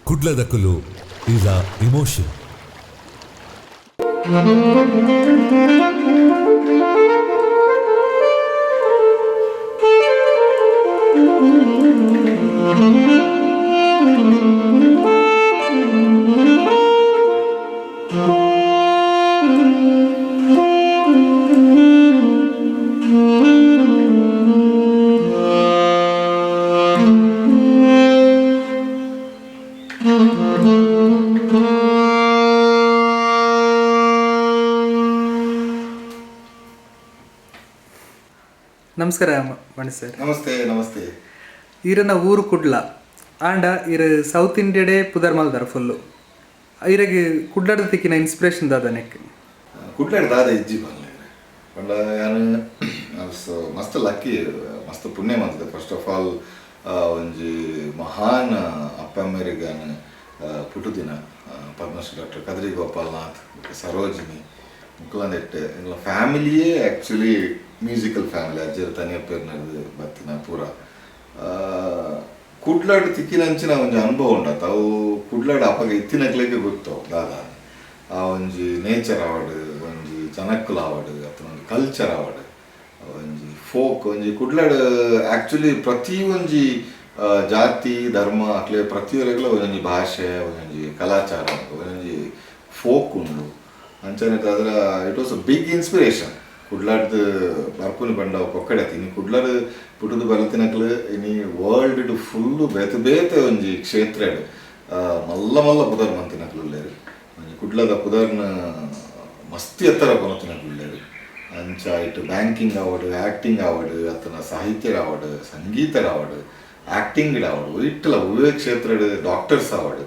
ಕುಡ್ಲದಕುಲು is a emotion. ನಮಸ್ಕಾರ ಮಣಿ sir. Namaste, namaste. ಈರನ ಊರು ಕುಡ್ಲ ಆಂಡ ಇರ್ ಸೌತ್ ಇಂಡಿಯಾಡೇ ಪುದರ್ ಮಲ್ದಾರ ಫುಲ್ಲು. ಇರಗೆ ಕುಡ್ಲದ ತಿಕ್ಕಿನ ಇನ್ಸ್ಪಿರೇಷನ್ ದಾದ ನೆಕ್? ಕುಡ್ಲಾಡ್ ದಾದ ಇಜ್ಜಿ ಪನ್ಲೆ ಪಂಡ, ಯಾನ್ ಮಸ್ತ್ ಲಕ್ಕಿ, ಮಸ್ತ್ ಪುಣ್ಯ ಮಂತದೆ. ಫಸ್ಟ್ ಆಫ್ ಆಲ್ ಒಂಜಿ ಮಹಾನ್ ಅಪ್ಪ ಅಮ್ಮೆರಿಗೆ ಪುಟ್ಟುದಿನ. ಪದ್ಮಶ್ರೀ ಡಾಕ್ಟರ್ ಕದ್ರಿ ಗೋಪಾಲ್ನಾಥ್ ಬೊಕ್ಕ ಸರೋಜಿನಿ ಮುಕ್ಕಲಂದೆಟ್ಟೆ. ಎಂಗ್ಲ ಫ್ಯಾಮಿಲಿಯೇ ಆ್ಯಕ್ಚುಲಿ ಮ್ಯೂಸಿಕಲ್ ಫ್ಯಾಮಿಲಿ. ಅಜ್ಜೆರ್ ತನಿಯಪ್ಪೆರ್ ನಡ್ದು ಬತ್ತಿನ ಪೂರ. ಕುಡ್ಲಾಡ್ ತಿಕ್ಕಿನಂಚಿನ ಒಂಜಿ ಅನುಭವ ಉಂಡತ್ತ. ಅವು ಕುಡ್ಲಾಡ್ ಅಪಗ ಇತ್ತಿನಕ್ಲೆಗೆ ಗೊತ್ತು ದಾದ. ಆ ಒಂಜಿ ನೇಚರ್ ಆವಡ್, ಒಂಜಿ ಜನಕ್ಕುಲು ಆವಡ್, ಅಥವಾ ಒಂಜಿ ಕಲ್ಚರ್ ಆವಡ್, ಒಂಜಿ ಫೋಕ್, ಒಂಜಿ ಕುಡ್ಲಾಡ್ ಆ್ಯಕ್ಚುಲಿ ಪ್ರತಿ ಒಂಜಿ ಜಾತಿ ಧರ್ಮ ಅಕ್ಲೆ ಪ್ರತಿಯೊರಿಗ್ಲ ಒಂಜೊಂಜಿ ಭಾಷೆ, ಒಂಜೊಂಜಿ ಕಲಾಚಾರ ಉಂಡು, ಒಂಜೊಂಜಿ ಫೋಕ್ ಉಂಡು. ಅಂಚನೆ ಅದರ it was a big inspiration. ಕುಡ್ಲಾಡ್ದು ಬರ್ಪುನಿ ಪಂಡ ಪೊಕ್ಕಡೆ ಇನಿ ಕುಡ್ಲಾಡ್ ಪುಟ್ಟುದು ಬಲತಿನಕ್ಲು ಇನಿ ವರ್ಲ್ಡ್ ಫುಲ್ಲು ಬೇತೆ ಬೇತೆ ಒಂಜಿ ಕ್ಷೇತ್ರಡ್ ಮಲ್ಲ ಮಲ್ಲ ಪುದರ್ ಮಂತಿನಕ್ಲು ಉಲ್ಲೆರ್. ಒಂಜಿ ಕುಡ್ಲದ ಪುದರ್ನ ಮಸ್ತ್ ಎತ್ತರ ಕೊನತಿನಕ್ಲು ಉಲ್ಲೆರ್. ಅಂಚ ಇಟ್ಟು ಬ್ಯಾಂಕಿಂಗ್ ಆವಡ್, ಆ್ಯಕ್ಟಿಂಗ್ ಆವಡ್, ಅತ್ತನ ಸಾಹಿತ್ಯ ಆವಡ್, ಸಂಗೀತ ಆವಡ್, ಆ್ಯಕ್ಟಿಂಗ್ ಆವಡ್, ಒಯ್ಟ್ಲ ಒವ್ವೇ ಕ್ಷೇತ್ರಡ್, ಡಾಕ್ಟರ್ಸ್ ಆವಡ್,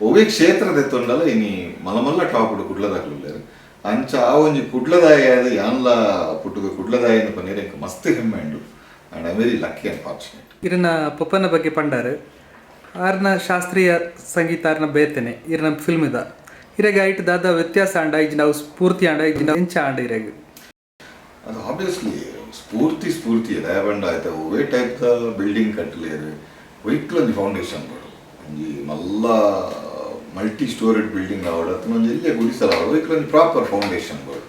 ಒವ್ವೇ ಕ್ಷೇತ್ರದ ಎತ್ತೊಂಡಲ ಇನಿ ಮಲ್ಲ ಮಲ್ಲ ಟಾಪ್ಡ್ ಕುಡ್ಲದಾಕ್ಲು ಉಲ್ಲೆರ್. ಅಂಚ ಆ ಒಂಜಿ ಕುಡ್ಲದಾಯ ಆದ್ ಯಾನ್ಲ ಪುಟ್ಟುದು ಕುಡ್ಲದಾಯ ಪನ್ನೀರ್ ಎಂಕ್ ಮಸ್ತ್ ಹೆಮ್ಮೆ ಉಂಡು and I very lucky and fortunate. ಇರನ ಪೊಪ್ಪನ ಬಗ್ಗೆ ಪಂಡಾರು. ಆರ್ನ ಶಾಸ್ತ್ರೀಯ ಸಂಗೀತ ಆರ್ನ ಬೇತೆನೆ, ಇರನ ಫಿಲ್ಮ್ ಇದ. ಇರೆಗೆ ಐಟ್ ದಾದ ವ್ಯತ್ಯಾಸ ಆಂಡ, ಇಜ್ಜಿಂಡ ಅವು ಸ್ಫೂರ್ತಿ ಆಂಡ, ಇಜ್ಜಿಂಡ ಎಂಚ ಆಂಡ ಇರೆಗ್? ಅದು ಆಬ್ವಿಯಸ್ಲಿ ಸ್ಫೂರ್ತಿ, ಸ್ಫೂರ್ತಿ. ದಯಬಂಡ ಆಯ್ತು, ಒವ್ವೇ ಟೈಪ್ದ ಬಿಲ್ಡಿಂಗ್ ಕಟ್ಟಲೇರು ಒಯ್ಕ್ಲೊಂಜಿ ಫೌಂಡೇಶನ್ ಬೋಡು. ಒಂಜಿ ಮಲ್ಲ ಮಲ್ಟಿ ಸ್ಟೋರೇಡ್ ಬಿಲ್ಡಿಂಗ್ ಆವಡ್ ಅಥವಾ ಒಂಜಿ ಎಲ್ಯ ಗುಡಿಸಲ ಆವಡ್, ಒಯ್ಕ್ಲೊಂಜಿ ಪ್ರಾಪರ್ ಫೌಂಡೇಶನ್ ಬೋಡು.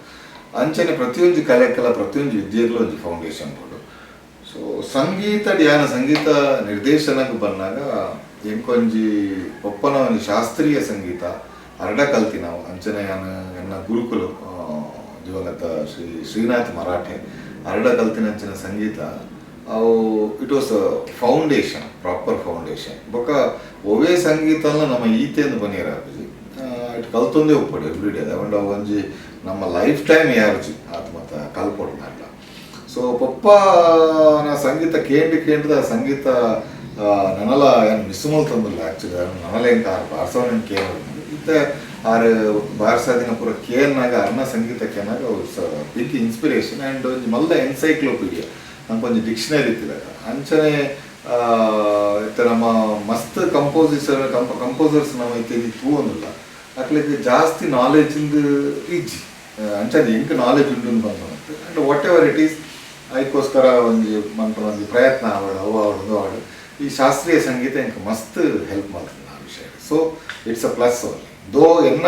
ಅಂಚನೆ ಪ್ರತಿಯೊಂಜಿ ಕಲೆಕಲ, ಪ್ರತಿಯೊಂಜಿ ವಿದ್ಯೆಗ್ಲ ಒಂಜಿ ಫೌಂಡೇಶನ್ ಬೋಡು. ಸೊ ಸಂಗೀತ, ಧ್ಯಾನ ಸಂಗೀತ ನಿರ್ದೇಶನಕ್ಕೆ ಬಂದಾಗ ಎಂಕೊಂಜಿ ಒಪ್ಪನ ಒಂಜಿ ಶಾಸ್ತ್ರೀಯ ಸಂಗೀತ ಅರಡ ಕಲ್ತಿ ನಾವು. ಅಂಚನೆ ಯಾನ್ ಎನ್ನ ಗುರುಕುಲು ದಿವಂಗತ ಶ್ರೀ ಶ್ರೀನಾಥ್ ಮರಾಠೆ ಅರಡ ಕಲ್ತಿನ ಅಂಚಿನ ಸಂಗೀತ ಅವು it was foundation, proper foundation. ಬೊಕ್ಕ ಒವ್ವೇ ಸಂಗೀತನ ನಮ್ಮ ಈತೆಂದು ಬನಿಯರ ಆಪುಜಿ. It ಕಲ್ತೊಂದೇ ಉಪ್ಪೊಡು ಎವ್ರಿ ಡೇ. ಅವಂಡ ಒಂಜಿ ನಮ್ಮ ಲೈಫ್ ಟೈಮ್ ಯಾರುಜಿ ಆತ್ ಮತ್ತ ಕಲ್ಪೊಡು ನಾಡ್ಲ. ಸೊ ಪೊಪ್ಪ ನಾ ಸಂಗೀತ ಕೇಂದ್ರ ಕೇಂದ್ರದ ಸಂಗೀತ ನನಲ ಏನು ಮಿಸ್ ಮಲ್ತೊಂದಿಲ್ಲ. ಆ್ಯಕ್ಚುಲಿ ನನಲ ಎಂಕ ಆರು ಬಾರ್ಸವನ ಕೇಂದ್ರ ಇತ್ತೆ ಆರು ಬಾರ್ಸಾದಿನ ಪೂರ ಕೇನ್ನಾಗ, ಅರ್ನ ಸಂಗೀತ ಕೇನಾಗ ಬಿಗ್ ಇನ್ಸ್ಪಿರೇಷನ್ ಆ್ಯಂಡ್ ಒಂಜಿ ಮಲ್ಲ ಎನ್ಸೈಕ್ಲೋಪೀಡಿಯಾ, ನಮ್ಗೆ ಒಂಜಿ ಡಿಕ್ಷನರಿ ಇತ್ತಿದಾಗ. ಅಂಚನೆ ಇತ್ತೆ ನಮ್ಮ ಮಸ್ತ್ ಕಂಪೋಸಿಸರ್ ಕಂಪೋಸರ್ಸ್ ನಮ್ಮ ಇತ್ತೆ ತೂವೊಂದಿಲ್ಲ. ಅಕ್ಲೆಗ್ ಜಾಸ್ತಿ ನಾಲೆಜ್ ಇಂದು ಇಜ್ಜಿ. ಅಂಚನೆ ಎಂಕ್ ನಾಲೆಜ್ ಉಂಡು ಬಂದು and what ever it is, ಅದಕ್ಕೋಸ್ಕರ ಒಂಜಿ ಮನ್ಪುನ ಒಂಜಿ ಪ್ರಯತ್ನ ಆವಡ್, ಅವು ಆವಡ್, ಉಂದು ಆವಡ್, ಈ ಶಾಸ್ತ್ರೀಯ ಸಂಗೀತ ಎಂಕ್ ಮಸ್ತ್ ಹೆಲ್ಪ್ ಮಾಡ್ತದೆ ಆ ವಿಷಯ. So it's a plus only though. ಎನ್ನ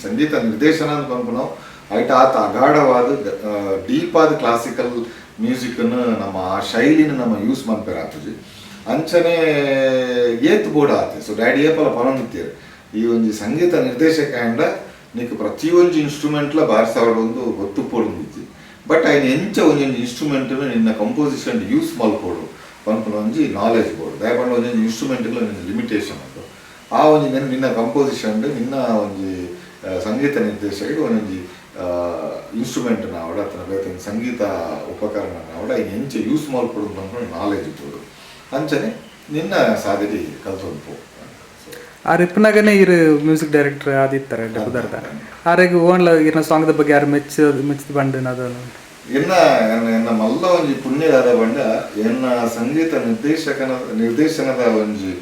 ಸಂಗೀತ ನಿರ್ದೇಶನ ಅಂತ ಪನ್ಪುನವು ಐಟ್ ಆತ ಅಗಾಢವಾದ ಡೀಪ್ ಆದ ಕ್ಲಾಸಿಕಲ್ ಮ್ಯೂಸಿಕ್ನು ನಮ್ಮ ಆ ಶೈಲಿನ ನಮ್ಮ ಯೂಸ್ ಮನ್ಪೆರ್ ಆಪುಜಿ. ಅಂಚನೆ ಏತ್ ಬೋಡ ಆತೆ. ಸೊ ಡ್ಯಾಡಿ ಏಪಲ ಪನೊಂದಿತ್ತೀರ್, ಈ ಒಂಜಿ ಸಂಗೀತ ನಿರ್ದೇಶಕ ಅಂಡ ನಿಕ್ ಪ್ರತಿಯೊಂಜಿ ಇನ್ಸ್ಟ್ರೂಮೆಂಟ್ಲ ಬಾರ್ಸಾವಡ್ ಒಂದು ಗೊತ್ತುಪೊಡುಂದಿಜ್ಜಿ, ಬಟ್ ಐನ್ ಎಂಚ ಒಂಜೊಂಜಿ ಇನ್ಸ್ಟ್ರೂಮೆಂಟ್ ನಿನ್ನ ಕಂಪೋಸಿಷನ್ ಯೂಸ್ ಮಲ್ಪೊಡು ಪನ್ಪುನ ಒಂಜಿ ನಾಲೆಜ್ ಬೋಡು. ದಾಯೆ ಒಂಜೊಂಜಿ ಇನ್ಸ್ಟ್ರೂಮೆಂಟ್ಲ ಒಂಜೊಂಜಿ ಲಿಮಿಟೇಷನ್ ಉಂಡು. ಆ ಒಂಜಿ ನಿನ್ನ ನಿನ್ನ ಕಂಪೋಸಿಷನ್, ನಿನ್ನ ಒಂಜಿ ಸಂಗೀತ ನಿರ್ದೇಶಕ ಒಂಜೊಂಜಿ ಇನ್ಸ್ಟ್ರೂಮೆಂಟ್ ಆವಡ್ ಅಥವಾ ಬೇತೆ ಒಂಜಿ ಸಂಗೀತ ಉಪಕರಣ ಆವಡ್, ಐನ್ ಎಂಚ ಯೂಸ್ ಮಲ್ಪೊಡು ಪನ್ಪುನ ನಾಲೆಜ್ ಬೋಡು. ಅಂಚನೆ ನಿನ್ನ ಸಾಧನೆ ಕಲ್ತೊಂದು ಪೋ. ಆರ್ ಇಪ್ಪನಾಗನೇ ಇರು ಮ್ಯೂಸಿಕ್ ಡೈರೆಕ್ಟರ್ ಆದಿತ್ತಾರೆ ಪುದರ್ದ. ಆರೆಗ್ ಓನ್ಲ ಇರ್ನ ಸಾಂಗ್ದ ಬಗ್ಗೆ ಯಾರು ಮೆಚ್ಚ ಮೆಚ್ಚದ ಬಂಡು ಅದನ್ನು? ಎನ್ನ ಎನ್ನ ಎನ್ನ ಮಲ್ಲ ಒಂಜಿ ಪುಣ್ಯದಾದ ಬಂಡ, ಎನ್ನ ಸಂಗೀತ ನಿರ್ದೇಶನದ ಒಂಜಿ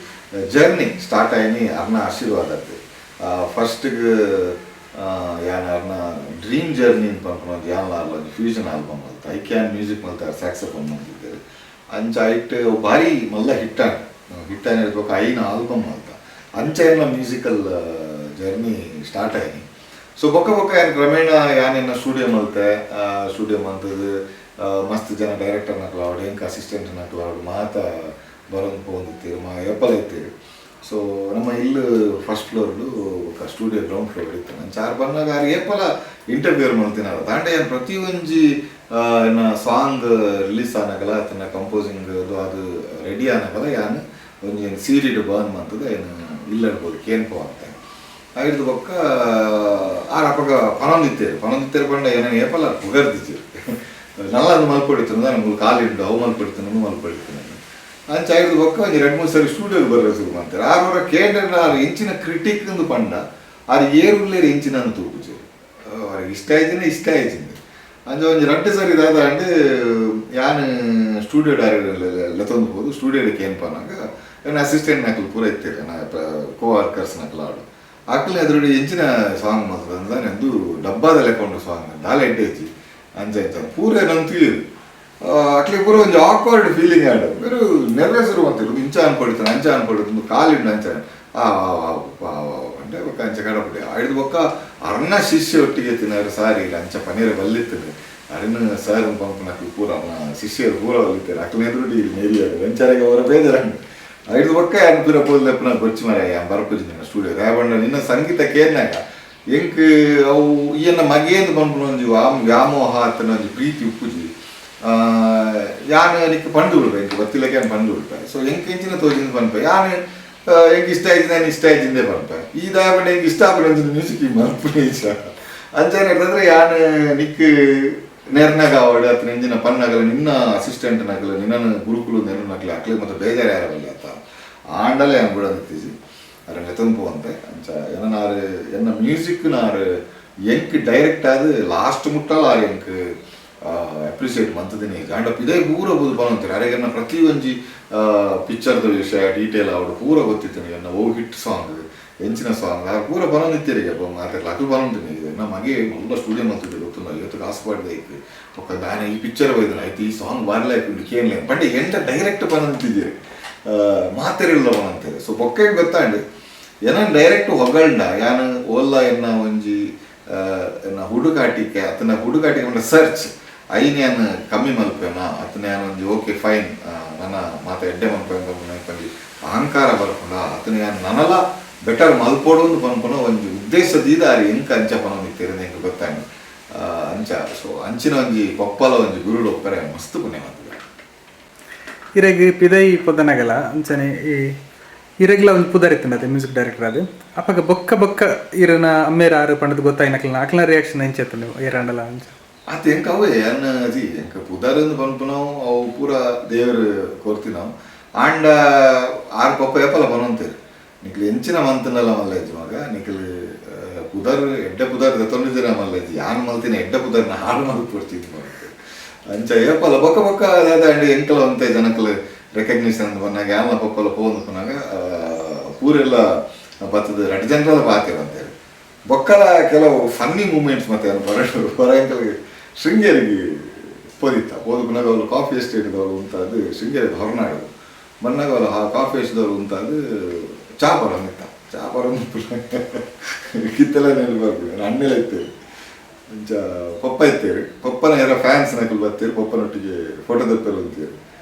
ಜರ್ನಿ ಸ್ಟಾರ್ಟ್ ಆಯ್ನಿ ಅರ್ನ ಆಶೀರ್ವಾದ. ಫಸ್ಟ್ಗೆ ಯಾನ್ ಅರ್ನ ಡ್ರೀಮ್ ಜರ್ನಿ ಪನ್ಪುನ ಒಂಜಿ ಯಾನ್ಲ ಒಂಜಿ ಫ್ಯೂಷನ್ ಆಲ್ಬಮ್ ಮಲ್ತ. I can music ಮಲ್ತ, ಸ್ಯಾಕ್ಸಫೋನ್ ಮಲ್ತಿದ್ದಾರೆ. ಅಂಚ ಐಟ್ ಭಾರಿ ಮಲ್ಲ ಹಿಟ್ ಆಂಡ್. ಹಿಟ್ ಆಯ್ನ ಬೊಕ್ಕ ಐನ್ ಆಲ್ಬಮ್ ಮಲ್ತ. ಅಂಚ ಎನ್ನ ಮ್ಯೂಸಿಕಲ್ ಜರ್ನಿ ಸ್ಟಾರ್ಟ್ ಆಯ್ತು. ಸೊ ಬೊಕ್ಕ ಬೊಕ್ಕ ಯಾನ್ ಕ್ರಮೇಣ ಯಾನ್ ಎನ್ನ ಸ್ಟುಡಿಯೋ ಮಲ್ತೆ. ಸ್ಟುಡಿಯೋ ಮಲ್ತದು ಮಸ್ತ್ ಜನ ಡೈರೆಕ್ಟರ್ ನಕಲಾವಡು, ಎಂಕ್ ಅಸಿಸ್ಟೆಂಟ್ ನಕಲಾವಡು, ಮಾತ ಬರೊಂದು ಪೋವೊಂದಿತ್ತೆರ್, ಮಾ ಏಪಲ ಇತ್ತೆರ್. ಸೊ ನಮ್ಮ ಇಲ್ಲ್ ಫಸ್ಟ್ ಫ್ಲೋರ್ಡು, ಬೊಕ್ಕ ಸ್ಟುಡಿಯೋ ಗ್ರೌಂಡ್ ಫ್ಲೋರ್ ಇತ್ತು. ಅಂಚ ಆರ್ ಬನ್ನಗ ಆರ್ ಏಪಲ ಇಂಟರ್ವ್ಯೂ ಮಲ್ತಿನಾರ. ದಾಂಡ ಯಾನ್ ಪ್ರತಿ ಒಂಜಿ ಎನ್ನ ಸಾಂಗ್ ರಿಲೀಸ್ ಆನಗಲ ಅತ್ತಂಡ ಕಂಪೋಸಿಂಗ್ ಅದು ಅದು ರೆಡಿ ಆನಗಲ ಯಾನ್ ಒಂಜಿ ಸೀರಿಡ್ ಬರ್ನ್ ಮಂತುದು ಏನ್ ಇಲ್ಲಡ್ ಪೋದು ಕೇನ್ಪೋ ಅಂತ. ಐಡ್ದ್ ಬೊಕ್ಕ ಆರ್ ಅಪಗ ಪನೊಂದಿತ್ತೆರ್ ಪನೊಂದಿತ್ತೆರ್ ಪಂಡ ಎನನ್ ಏಪಲ ಪುಗರ್ದಿಜೆರ್. ನಲ್ಲಾದ್ ಮಲ್ಪೊಡಿತ್ತುಂಡು ದಾನೆ ಮೂಲು ಕಾಲಿಂಡು ಅವು ಮಲ್ಪೊಡಿತ್ತುಂಡು ಮಲ್ಪೊಡಿತ್ತುಂಡು. ಅಂಚ ಐಡ್ದ್ ಬೊಕ್ಕ ಒಂಜಿ ರಡ್ಡ್ ಮೂಜಿ ಸರಿ ಸ್ಟುಡಿಯೋಗ್ ಬರ್ರೆ ಶುರು ಮಲ್ತೆರ್. ಆರ್ ಒರ ಕೇಂಡೆರ್ಡ ಆರ್ ಎಂಚಿನ ಕ್ರಿಟಿಕ್ ಇಂದ್ ಪಂಡ ಆರ್ ಏರ್ ಉಲ್ಲೆರ್ ಎಂಚಿನ ಅಂದ್ ತೂಪುಜೆರ್. ಆರೆಗ್ ಇಷ್ಟ ಆಯಿಜಿಂಡ ಇಷ್ಟ ಆಯಿಜಿಂದ್. ಅಂಚ ಒಂಜಿ ರಡ್ಡ್ ಸರಿ ದಾದ ಆಂಡ್, ಯಾನ್ ಸ್ಟುಡಿಯೋಡ್ ಆರೆಗ್ ಲೆತೊಂದು ಪೋದು ಸ್ಟುಡಿಯೋಡ್ ಕೇನ್ಪನಗ ಎನ್ನ ಅಸಿಸ್ಟೆಂಟ್ ನಕುಲು ಪೂರ ಇತ್ತೆರ್, ಎನ್ನ ಕೋ ವರ್ಕರ್ಸ್ ನಕುಲು ಆವಡ್, ಅಕ್ಲ್ನ ಎದುರುಡು ಎಂಚಿನ ಸಾಂಗ್ ಮಲ್ತದ ದಾನೆ ಉಂದು ಡಬ್ಬಾದ ಲೆಕ್ಕ ಉಂಡು ಸಾಂಗ್, ದಾಲ ಎಡ್ಡೆ ಇಜ್ಜಿ ಅಂಚ ಇಂಚ ಪೂರ ಎನನ್ ತೂಯೆರ್. ಅಕ್ಲೆಗ್ ಪೂರ ಒಂಜಿ ಆಕ್ವರ್ಡ್ ಫೀಲಿಂಗ್ ಆಂಡ್. ಮೇರ್ ನೆರ್ರೆ ಶುರು ಮಲ್ತೆರ್, ಉಂದು ಇಂಚ ಅನ್ಪೊಡಿತ್ತುಂಡು ಅಂಚ ಅನ್ಪೊಡಿತ್ತುಂಡು ಕಾಲಿಂಡು ಅಂಚ ಆ ಆವ್ ಆವ್ ಪಂಡೆ. ಬೊಕ್ಕ ಅಂಚ ಕಡಪುಡೆ. ಐಡ್ದ್ ಬೊಕ್ಕ ಅರ್ನ ಶಿಷ್ಯ ಒಟ್ಟಿಗೆ ಇತ್ತಿನಾರ್ ಸಾರಿ ಅಂಚ ಪನಿಯೆರೆ ಬಲ್ಲಿತ್ತುಂಡು, ಅರೆನ ಸರ್ ಪನ್ಪುನಕ್ಲು ಪೂರ ಅರ್ನ ಶಿಷ್ಯರು ಪೂರ ಬಲ್ಲಿತ್ತೆರ್, ಅಕ್ಲೆನ ಎದುರುಡು ಈರ್ ನೆರಿಯರ್ ಅಂಚ ಅರೆಗ್ ಒರ ಬೇಜಾರಾಂಡ್. ಐಡ್ದ್ ಬೊಕ್ಕ ಯಾನ್ ಪಿರ ಪೋದು ಲೆಪ್ಪುನ ಬೊರ್ಚಿ ಮಾರಾಯ, ಯಾನ್ ಬರ್ಪುಜಿ ನಿನ್ನ ಸ್ಟುಡಿಯೋ ದಾಯೆ ಪಂಡ ನಿನ್ನ ಸಂಗೀತ ಕೇನ್ನಗ ಎಂಕ್ ಅವು ಈ ಎನ್ನ ಮಗೇಂದ್ ಪನ್ಪುನ ಒಂಜಿ ವ್ಯಾಮೋಹ ಅತ್ತಂಡ ಒಂಜಿ ಪ್ರೀತಿ ಉಪ್ಪುಜಿ. ಯಾನ್ ನಿಕ್ಕ್ ಪಂಡ್ ಬಿಡ್ಪೆ, ಎಂಕ್ ಬತ್ತಿಲೆಕ್ಕ ಯಾನ್ ಪಂಡ್ ಬಿಡ್ಪೆ. ಸೊ ಎಂಕ್ ಎಂಚಿನ ತೋಜಿಂದ್ ಪನ್ಪೆ, ಯಾನ್ ಎಂಕ್ ಇಷ್ಟ ಆಯ್ತು ನಾನು ಇಷ್ಟ ಆಯ್ತಿಂದೇ ಪನ್ಪೆ. ಈ ದಾಯೆ ಪಂಡ ಎಂಕ್ ಇಷ್ಟ ಆಪುನ ಒಂಜಿ ಮ್ಯೂಸಿಕ್ ಮಲ್ಪುನೆ ಇಷ್ಟ. ಅಂಚನೆ ಅಂದ್ರೆ ಯಾನ್ ನಿಕ್ಕ್ ನೆರ್ನಗ ಆವಡ್ ಅತ್ತ್ ಎಂಚಿನ ಪನ್ನಗಲ ನಿನ್ನ ಅಸಿಸ್ಟೆಂಟ್ ನಕಲು ನಿನ್ನನ್ನು ಗುರುಕುಲು ನೆರ್ನಕಲು ಅಕ್ಲೆ ಮತ್ತೆ ಬೇಜಾರು ಯಾರವಲ್ಲ ಅತ್ತ ಆಂಡಲೇ ಯಾನ್ ಬಿಡೊಂದಿತ್ತೀಜಿ ಅರೆ ಲೆತೊಂದು ಪೋವಂತೆ. ಅಂಚ ಎನ್ನ ಆರ್ ಎನ್ನ ಮ್ಯೂಸಿಕ್ ನಾರ್ ಎಂಕ್ ಡೈರೆಕ್ಟ್ ಆದ್ ಲಾಸ್ಟ್ ಮುಟ್ಟಲ ಆರ್ ಎಂಕ್ ಅಪ್ರಿಸಿಯೇಟ್ ಮಂತುದಿನಿ. ಆಂಡ ಪಿದೈ ಪೂರ ಪೂದು ಪನೊಂತೆರ್ ಅರೆಗ್ ಎನ್ನ ಪ್ರತಿ ಒಂಜಿ ಪಿಕ್ಚರ್ದ ವಿಷಯ ಡೀಟೇಲ್ ಆವಡ್ ಪೂರ ಗೊತ್ತಿತ್ತು. ಎನ್ನ ಓ ಹಿಟ್ ಸಾಂಗ್ ಎಂಚಿನ ಸಾಂಗ್ ಆರ್ ಪೂರ ಪನೊಂದಿತ್ತೆರಿಗೆ ಮಾತೆರ್ಲ ಅಕುಲು ಪನೊಂತಿನಿ ಎನ್ನ ಮಗೆ ಮಲ್ಲ ಸ್ಟುಡಿಯೋ ಮಲ್ತಿದ್ದೆ ಗೊತ್ತುಂಡ, ಇವತ್ತು ಕಾಸು ಪಾಡ್ದೆ ಐಕ್ ಬೊಕ್ಕ ದಾನೆ ಈ ಪಿಕ್ಚರ್ ಬೈದನ ಐತೆ ಈ ಸಾಂಗ್ ಬಾರ್ಲ ಆಯ್ತು ಕೇನ್ಲೆ ಪಂಡೆ ಎಂಟ ಡೈರೆಕ್ಟ್ ಪನೊಂತಿದ್ದೀರಿ ಮಾತೆರೆಲ್ಲ ಪನೊಂತೆರ್. ಸೊ ಬೊಕ್ಕ ಗೊತ್ತಾಂಡ್ ಏನನ್ ಡೈರೆಕ್ಟ್ ಹೊಗಳ್ಂಡ ಯಾನ್ ಓಲ್ಲ ಎನ್ನ ಒಂಜಿ ಎನ್ನ ಹುಡುಗಾಟಿಕೆ ಅತನ ಹುಡುಗಾಟಿಕೆ ಪಂಡ ಸರ್ಚ್ ಐನ್ ಯಾನ್ ಕಮ್ಮಿ ಮಲ್ಪೆನಾ ಅತನ ಯಾನ್ ಒಂಜಿ ಓಕೆ ಫೈನ್ ನನ್ನ ಮಾತ ಎಡ್ಡೆ ಮಲ್ಪೆ ಒಂಜಿ ಅಹಂಕಾರ ಬರ್ಪುಂಡ ಅತನ ಯಾನ್ ನನಲ ಬೆಟರ್ ಮಲ್ಪೊಡು ಅಂದ್ ಪನ್ಪುನ ಒಂಜಿ ಉದ್ದೇಶ ದೀದ ಆರ್ ಎಂಕ್ ಅಂಚ ಪನೊಂದಿತ್ತೆರ್ ಎಂಕ್ ಗೊತ್ತಾಂಡ್. ಅಂಚ ಸೊ ಅಂಚಿನ ಒಂಜಿ ಪೊಪ್ಪಲ ಒಂಜಿ ಗುರುಡು ಒಪ್ಪರೆ ಮಸ್ತ್ ಪುಣ್ಯ ಮಲ್ತುದೆ. ಇರೆಗ್ ಪಿದೈ ಪೊದನಗಲ ಅಂಚನೆ ಈ ಇರೆಗ್ಲ ಒಂಜಿ ಪುದರ್ ಇತ್ತುಂಡತೆ ಮ್ಯೂಸಿಕ್ ಡೈರೆಕ್ಟರ್ ಆದ್, ಅಪಗ ಬೊಕ್ಕ ಬೊಕ್ಕ ಇರನ ಅಮ್ಮೇರ್ ಆರು ಪಂಡದ್ ಗೊತ್ತಾಯಿನಕ್ಲೆನ ಅಕ್ಲೆನ ರಿಯಾಕ್ಷನ್ ಎಂಚ ಇತ್ತುಂಡು ಏರಾಂಡಲ ಅಂಚ? ಆತ ಎಂಕ್ ಅವೇ ಯಾನ್ ಜಿ ಎಂಕ್ ಪುದರ್ ಅಂದ್ ಪನ್ಪುನವು ಅವು ಪೂರ ದೇವರು ಕೊರ್ತಿನವು. ಆಂಡ ಆರ್ ಪೊಪ್ಪ ಏಪಲ ಪನೊಂತೆರ್ ನಿಕ್ಲು ಎಂಚಿನ ಮಂತುಂಡಲ ಮಲ್ಲೆಜ್ಜಿ ಮಗ, ನಿಕ್ಲು ಪುದರ್ ಎಡ್ಡೆ ಪುದರ್ ದೆತೊಂಡಿದ್ದೀರ ಮಲ್ಲೆಜ್ಜಿ, ಯಾನ್ ಮಲ್ತಿನ ಎಡ್ಡೆ ಪುದರ್ನ ಹಾಳು ಮಲ್ಪೊಡ್ಚಿ ಪನೊಂತೆರ್. ಅಂಚ ಏಪಲ ಬೊಕ್ಕ ಬೊಕ್ಕ ದಾದ ಎಂಕಲ ಒಂತೆ ಜನಕ್ಲು ರೆಕಗ್ನಿಷನ್ ಪನ್ನಾಗ ಯಾನ್ಲ ಪೊಪ್ಪಲ ಪೋವೊಂದು ಪನ್ನಾಗ ಪೂರೆಲ್ಲ ಬತ್ತದ ರಡ್ಡ್ ಜನರೆಲ್ಲ ಪಾತೆರಂತೆರ್. ಬೊಕ್ಕಲ ಕೆಲವು ಫನ್ನಿ ಮೂಮೆಂಟ್ಸ್ ಮತ್ತೆ ಯಾನ್ ಪರಡು ಹೊರ ಎಂಕಲ್ಗೆ ಶೃಂಗೇರಿಗೆ ಪೋದಿತ್ತ ಪೋದು ಪುನಗ ಅವ್ಲು ಕಾಫಿ ಎಸ್ಟೇಟ್ದವ್ರು ಉಂತಾದ್ ಶೃಂಗೇರಿ ಹೊರನಾಡು ಬನ್ನಾಗ ಅವ್ಲು ಆ ಕಾಫಿ ಎಸ್ಟೇಟ್ದವ್ರು ಉಂತಾದ್ ಚಾ ಪರೊಂದಿತ್ತ. ಚಾ ಪರೊಂದು ಕಿತ್ತೆಲ ನೆನಪು ಅಣ್ಣೆಲ ಇತ್ತೆರ್ ಅಂಚ ಪೊಪ್ಪ ಇತ್ತೆರ್, ಪೊಪ್ಪನ ಯಾರ ಫ್ಯಾನ್ಸ್ ನಕುಲು ಬತ್ತೆರ್, ಪೊಪ್ಪನೊಟ್ಟಿಗೆ ಫೋಟೋ ದೆಪ್ಪೆರೆ ಉಂತಿಯೆರ್.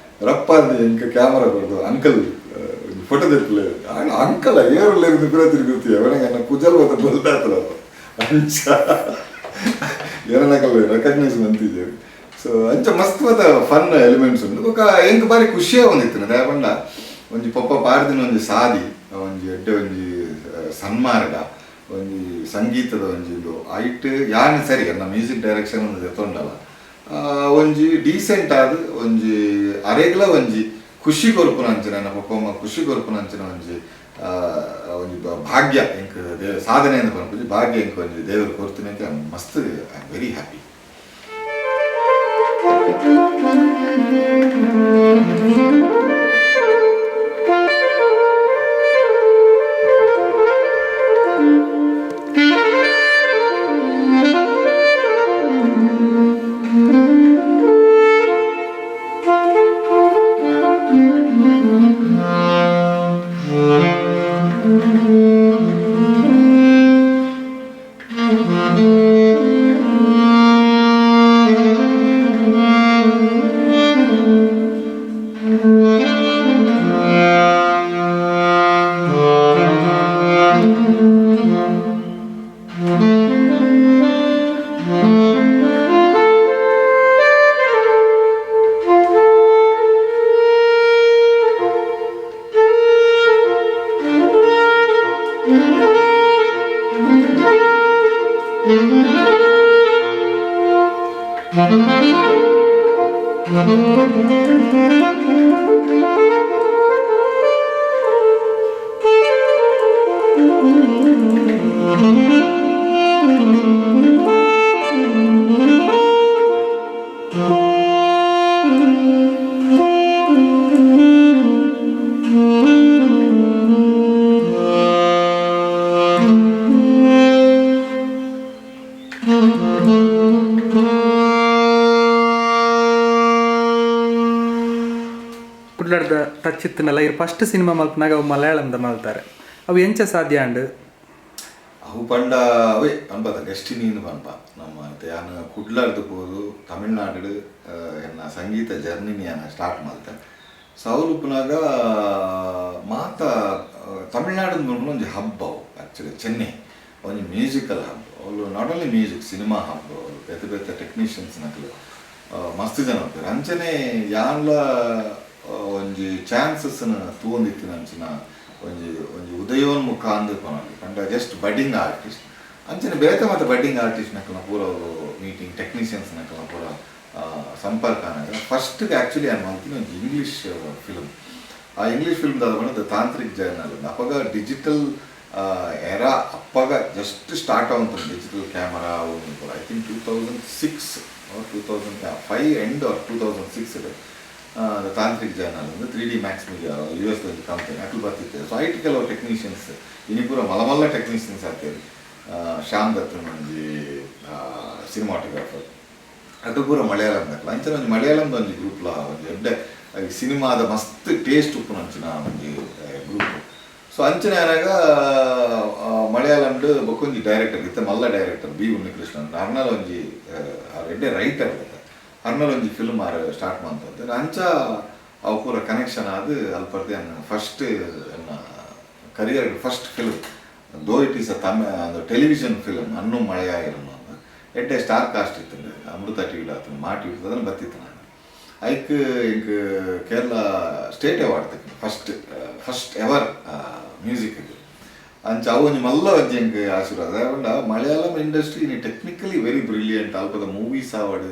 ರಪ್ಪ ಅಂದ್ ಎಂಕ್ ಕ್ಯಾಮರಾ ಕೊರ್ದು ಅಂಕಲ್ ಫೋಟೋ ದೆಪ್ಪಲೆ ಅಂಕಲ್ ಏರುಲ್ಲೆರ್ ಪಿರ ತಿರುಗುತ್ತಿ ಅವನಿಗೆ ಎನ್ನ ಕುಜಲ್ ಬತ್ತ ಬೊಲ್ದಾತಲ ಅಂಚ ಏನನಕಲ್ ರೆಕಗ್ನೈಸ್ ಮಂತಿದ್ದೇವೆ. ಸೊ ಅಂಚ ಮಸ್ತ್ ಮತ ಫನ್ ಎಲಿಮೆಂಟ್ಸ್ ಉಂಡು. ಬೊಕ್ಕ ಎಂಕ್ ಬಾರಿ ಖುಷಿಯೇ ಒಂದಿತ್ತು ದಾಯೆ ಪಂಡ ಒಂಜಿ ಪೊಪ್ಪ ಪಾಡ್ದಿನ ಒಂಜಿ ಸಾದಿ ಒಂಜಿ ಎಡ್ಡೆ ಒಂಜಿ ಸನ್ಮಾರ್ಗ ಒಂಜಿ ಸಂಗೀತದ ಒಂಜಿ ಉಂದು ಐಟ್ ಯಾನ್ ಸರಿ ಎನ್ನ ಮ್ಯೂಸಿಕ್ ಡೈರೆಕ್ಷನ್ ಒಂದು ದೆತ್ತೊಂಡಲ ಒಂಜಿ ಡೀಸೆಂಟ್ ಆದ್ ಒಂಜಿ ಅರೆಗ್ಲ ಒಂಜಿ ಖುಷಿ ಕೊರ್ಪುನ ಅಂಚಿನ ಎನ್ನ ಪೊಪ್ಪಮ್ಮ ಖುಷಿ ಕೊರ್ಪುನ ಅಂಚಿನ ಒಂಜಿ ಒಂಜಿ ಭಾಗ್ಯ ಎಂಕ್ ಸಾಧನೆ ಅಂದ್ ಪನ್ಪುಜಿ, ಭಾಗ್ಯ ಎಂಕ್ ಒಂಜಿ ದೇವರು ಕೊರ್ತಿನಕ್ಕೆ ಮಸ್ತ್ I am very happy. ಕುಡ್ಲಾಡ್ದ ಟಚ್ ಇತ್ತನಲ್ಲ ಇರ್ ಫಸ್ಟ್ ಸಿನಿಮಾ ಮಲ್ಪನಾಗ ಅವು ಮಲಯಾಳಂದ ಮಲ್ತಾರೆ ಅವು ಎಂಚ ಸಾಧ್ಯ ಅಂಡ್ ಅವು ಪಂಡ ಅವೇ ಪನ್ಪದ ಡೆಸ್ಟಿನಿಂದು ಪನ್ಪ ನಮ್ಮ ಯಾನ್ ಕುಡ್ಲಾಡ್ದು ಪೋದು ತಮಿಳ್ನಾಡು ಎನ್ನ ಸಂಗೀತ ಜರ್ನಿನಿ ಯಾನ್ ಸ್ಟಾರ್ಟ್ ಮಲ್ತೆ. ಸೊ ಅವ್ಲು ಉಪ್ಪುನಾಗ ಮಾತ ತಮಿಳ್ನಾಡು ಒಂಜಿ ಹಬ್ ಅವು ಆ್ಯಕ್ಚುಲಿ ಚೆನ್ನೈ ಒಂಜಿ ಮ್ಯೂಸಿಕಲ್ ಹಬ್. ಅವ್ಲು not only music cinema hub, ಅವ್ಲು ಬೇತೆ ಬೇತೆ ಟೆಕ್ನಿಷಿಯನ್ಸ್ ನಕಲು ಮಸ್ತ್ ಜನ ಉಪ್ಪುವೆರ್. ಅಂಚನೆ ಯಾನ್ಲ ಒಂಜಿ ಚಾನ್ಸಸ್ನ ತೂವೊಂದಿತ್ತಿನ ಅಂಚಿನ ಒಂಜಿ ಒಂಜಿ ಉದಯೋನ್ಮುಖ ಅಂದ್ ಪನೊಲಿ ಪಂಡ just budding artist. ಅಂಚನೆ ಬೇತೆ ಮಾತ ಬಡ್ಡಿಂಗ್ ಆರ್ಟಿಸ್ಟ್ ನಕಲ್ನ ಪೂರ ಮೀಟಿಂಗ್ ಟೆಕ್ನಿಷಿಯನ್ಸ್ ನಕಲ್ನ ಪೂರ ಸಂಪರ್ಕ ಆನಗ ಫಸ್ಟ್ ಆ್ಯಕ್ಚುಲಿ ಯಾನ್ ಮಲ್ತಿನ ಒಂಜಿ ಇಂಗ್ಲೀಷ್ ಫಿಲ್ಮ್. ಆ ಇಂಗ್ಲೀಷ್ ಫಿಲ್ಮ್ ದಾದ ಪಂಡ ತಾಂತ್ರಿಕ್ ಜರ್ನಲ್. ಅಪಗ ಡಿಜಿಟಲ್ ಎರಾ ಅಪ್ಪಗ ಜಸ್ಟ್ ಸ್ಟಾರ್ಟ್ ಆವಂತ digital camera I think 2006 or 2005 end or 2006 Tantrik journal ಅಂದ್ರೆ 3D Max media U S ಒಂಜಿ ಕಂಪನಿ ಅಕುಲು ಬತ್ತಿತ್ತೆ. ಸೊ ಐಟ್ ಕೆಲವು ಟೆಕ್ನಿಷಿಯನ್ಸ್ ಇನಿ ಪೂರ ಮಲ್ಲ ಮಲ್ಲ ಟೆಕ್ನಿಷಿಯನ್ಸ್ ಆತೇರು. ಶ್ಯಾಮ್ ದತ್ತನ್ ಒಂಜಿ ಸಿನಿಮಾಟೋಗ್ರಾಫರ್, ಅದು ಪೂರ ಮಲಯಾಳಂ ದಕ್ಲ. ಅಂಚನೆ ಒಂಜಿ ಮಲಯಾಳಂದ ಒಂಜಿ ಗ್ರೂಪ್ಲ ಒಂಜಿ ಎಡ್ಡೆ ಸಿನಿಮಾದ ಮಸ್ತ್ ಟೇಸ್ಟ್ ಉಪ್ಪುನ ಅಂಚಿನ ಒಂಜಿ ಗ್ರೂಪ್. ಸೊ ಅಂಚನೆ ಆನಾಗ ಮಲಯಾಳಂಡ್ ಬೊಕ್ಕೊಂಜಿ ಡೈರೆಕ್ಟರ್ ಇತ್ತೆ ಮಲ್ಲ ಡೈರೆಕ್ಟರ್ ಬಿ ಉನ್ನಿಕೃಷ್ಣನ್ ಅರ್ನಲ್ ಒಂಜಿ ಆರ್ ಎಡ್ಡೆ ರೈಟರ್ ಅರ್ನಲ್ ಒಂಜಿ ಫಿಲ್ಮ್ ಆರ್ ಸ್ಟಾರ್ಟ್ ಮಂತಂತೆ. ಅಂಚ ಅವು ಪೂರ ಕನೆಕ್ಷನ್ ಆದ್ ಅಲ್ಪರ್ದೆ ಅನ್ನ ಫಸ್ಟ್ ಎನ್ನ career first film though it is a Tamil television film ಅನ್ನು ಮಳೆಯಾಗಿರೋನು ಅಂದ ಎಡ್ಡೆ ಸ್ಟಾರ್ ಕಾಸ್ಟ್ ಇತ್ತು ಅಮೃತ ಟಿ ವಿಲಿ ಆತನ ಮಾ ಟಿ ವಿ ಅದನ್ನು ಬತ್ತಿತ್ತು ನಾನು. ಐಕ್ ಇಂಕ್ ಕೇರಳ ಸ್ಟೇಟ್ ಅವಾರ್ಡ್ ತಿಕ್ಕಿನ first first ever music. ಅಂಚ ಅವು ಒಂಜಿ ಮಲ್ಲ ಒಂಜಿ ಎಂಕ್ ಆಶೀರ್ವಾದ. ಪಂಡ ಮಲಯಾಳಂ ಇಂಡಸ್ಟ್ರಿ ಇನಿ technically very brilliant. ಅಲ್ಪದ movies ಆವಡ್,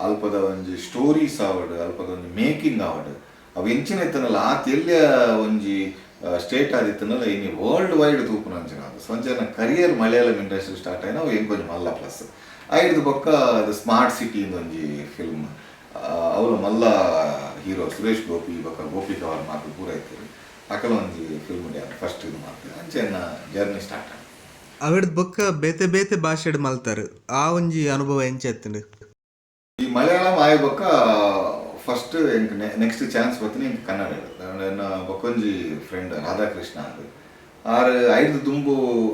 ಅಲ್ಪದ ಒಂಜಿ ಸ್ಟೋರೀಸ್ ಆವಡ್, ಅಲ್ಪದ ಒಂಜಿ ಮೇಕಿಂಗ್ ಆವಡ್, ಅವು ಎಂಚಿನ ಇತ್ತನಲ್ಲ ಆತ ಎಲ್ಲಿಯ ಒಂಜಿ ಸ್ಟೇಟ್ ಆದಿತ್ತನಲ್ಲ ಇನಿ ವರ್ಲ್ಡ್ ವೈಡ್ ತೂಪುನ ಅಂಚಿನ ಅದು. ಸೊ ಅಂಚ career Malayalam industry start ಆಯ್ನ ಅವು ಎಂಕೊಂಜಿ ಮಲ್ಲ ಪ್ಲಸ್. ಐಡ್ದು ಬೊಕ್ಕ ಅದು ಸ್ಮಾರ್ಟ್ ಸಿಟಿ ಒಂಜಿ ಫಿಲ್ಮ್, ಅವಳು ಮಲ್ಲ ಹೀರೋ ಸುರೇಶ್ ಗೋಪಿ ಬೊಕ್ಕ ಗೋಪಿಕಾ ವರ್ಮಾ ಅಕುಲು ಪೂರ ಇತ್ತೆರ್. ಅಕಲ ಒಂಜಿ ಫಿಲ್ಮ್ ಫಸ್ಟ್ ಇದು ಮಾತು ಅಂಚೆನ ಜರ್ನಿ ಸ್ಟಾರ್ಟ್ ಆಂಡ್. ಅವೆಡ್ದು ಬೊಕ್ಕ ಬೇತೆ ಬೇತೆ ಭಾಷೆಡ್ ಮಲ್ತಾರ್ ಆ ಒಂಜಿ ಅನುಭವ ಎಂಚ ಇತ್ತುಂಡು? ಈ ಮಲಯಾಳಂ ಆಯ್ ಬೊಕ್ಕ ಫಸ್ಟ್ ಎಂಕ್ ನೆಕ್ಸ್ಟ್ ಚಾನ್ಸ್ ಬತ್ತಿನ ಎಂಕ್ ಕನ್ನಡ. ಎನ್ನ ಬೊಕ್ಕೊಂಜಿ ಫ್ರೆಂಡ್ ರಾಧಾಕೃಷ್ಣ ಅದು ಆರ್ ಐದು ದುಂಬು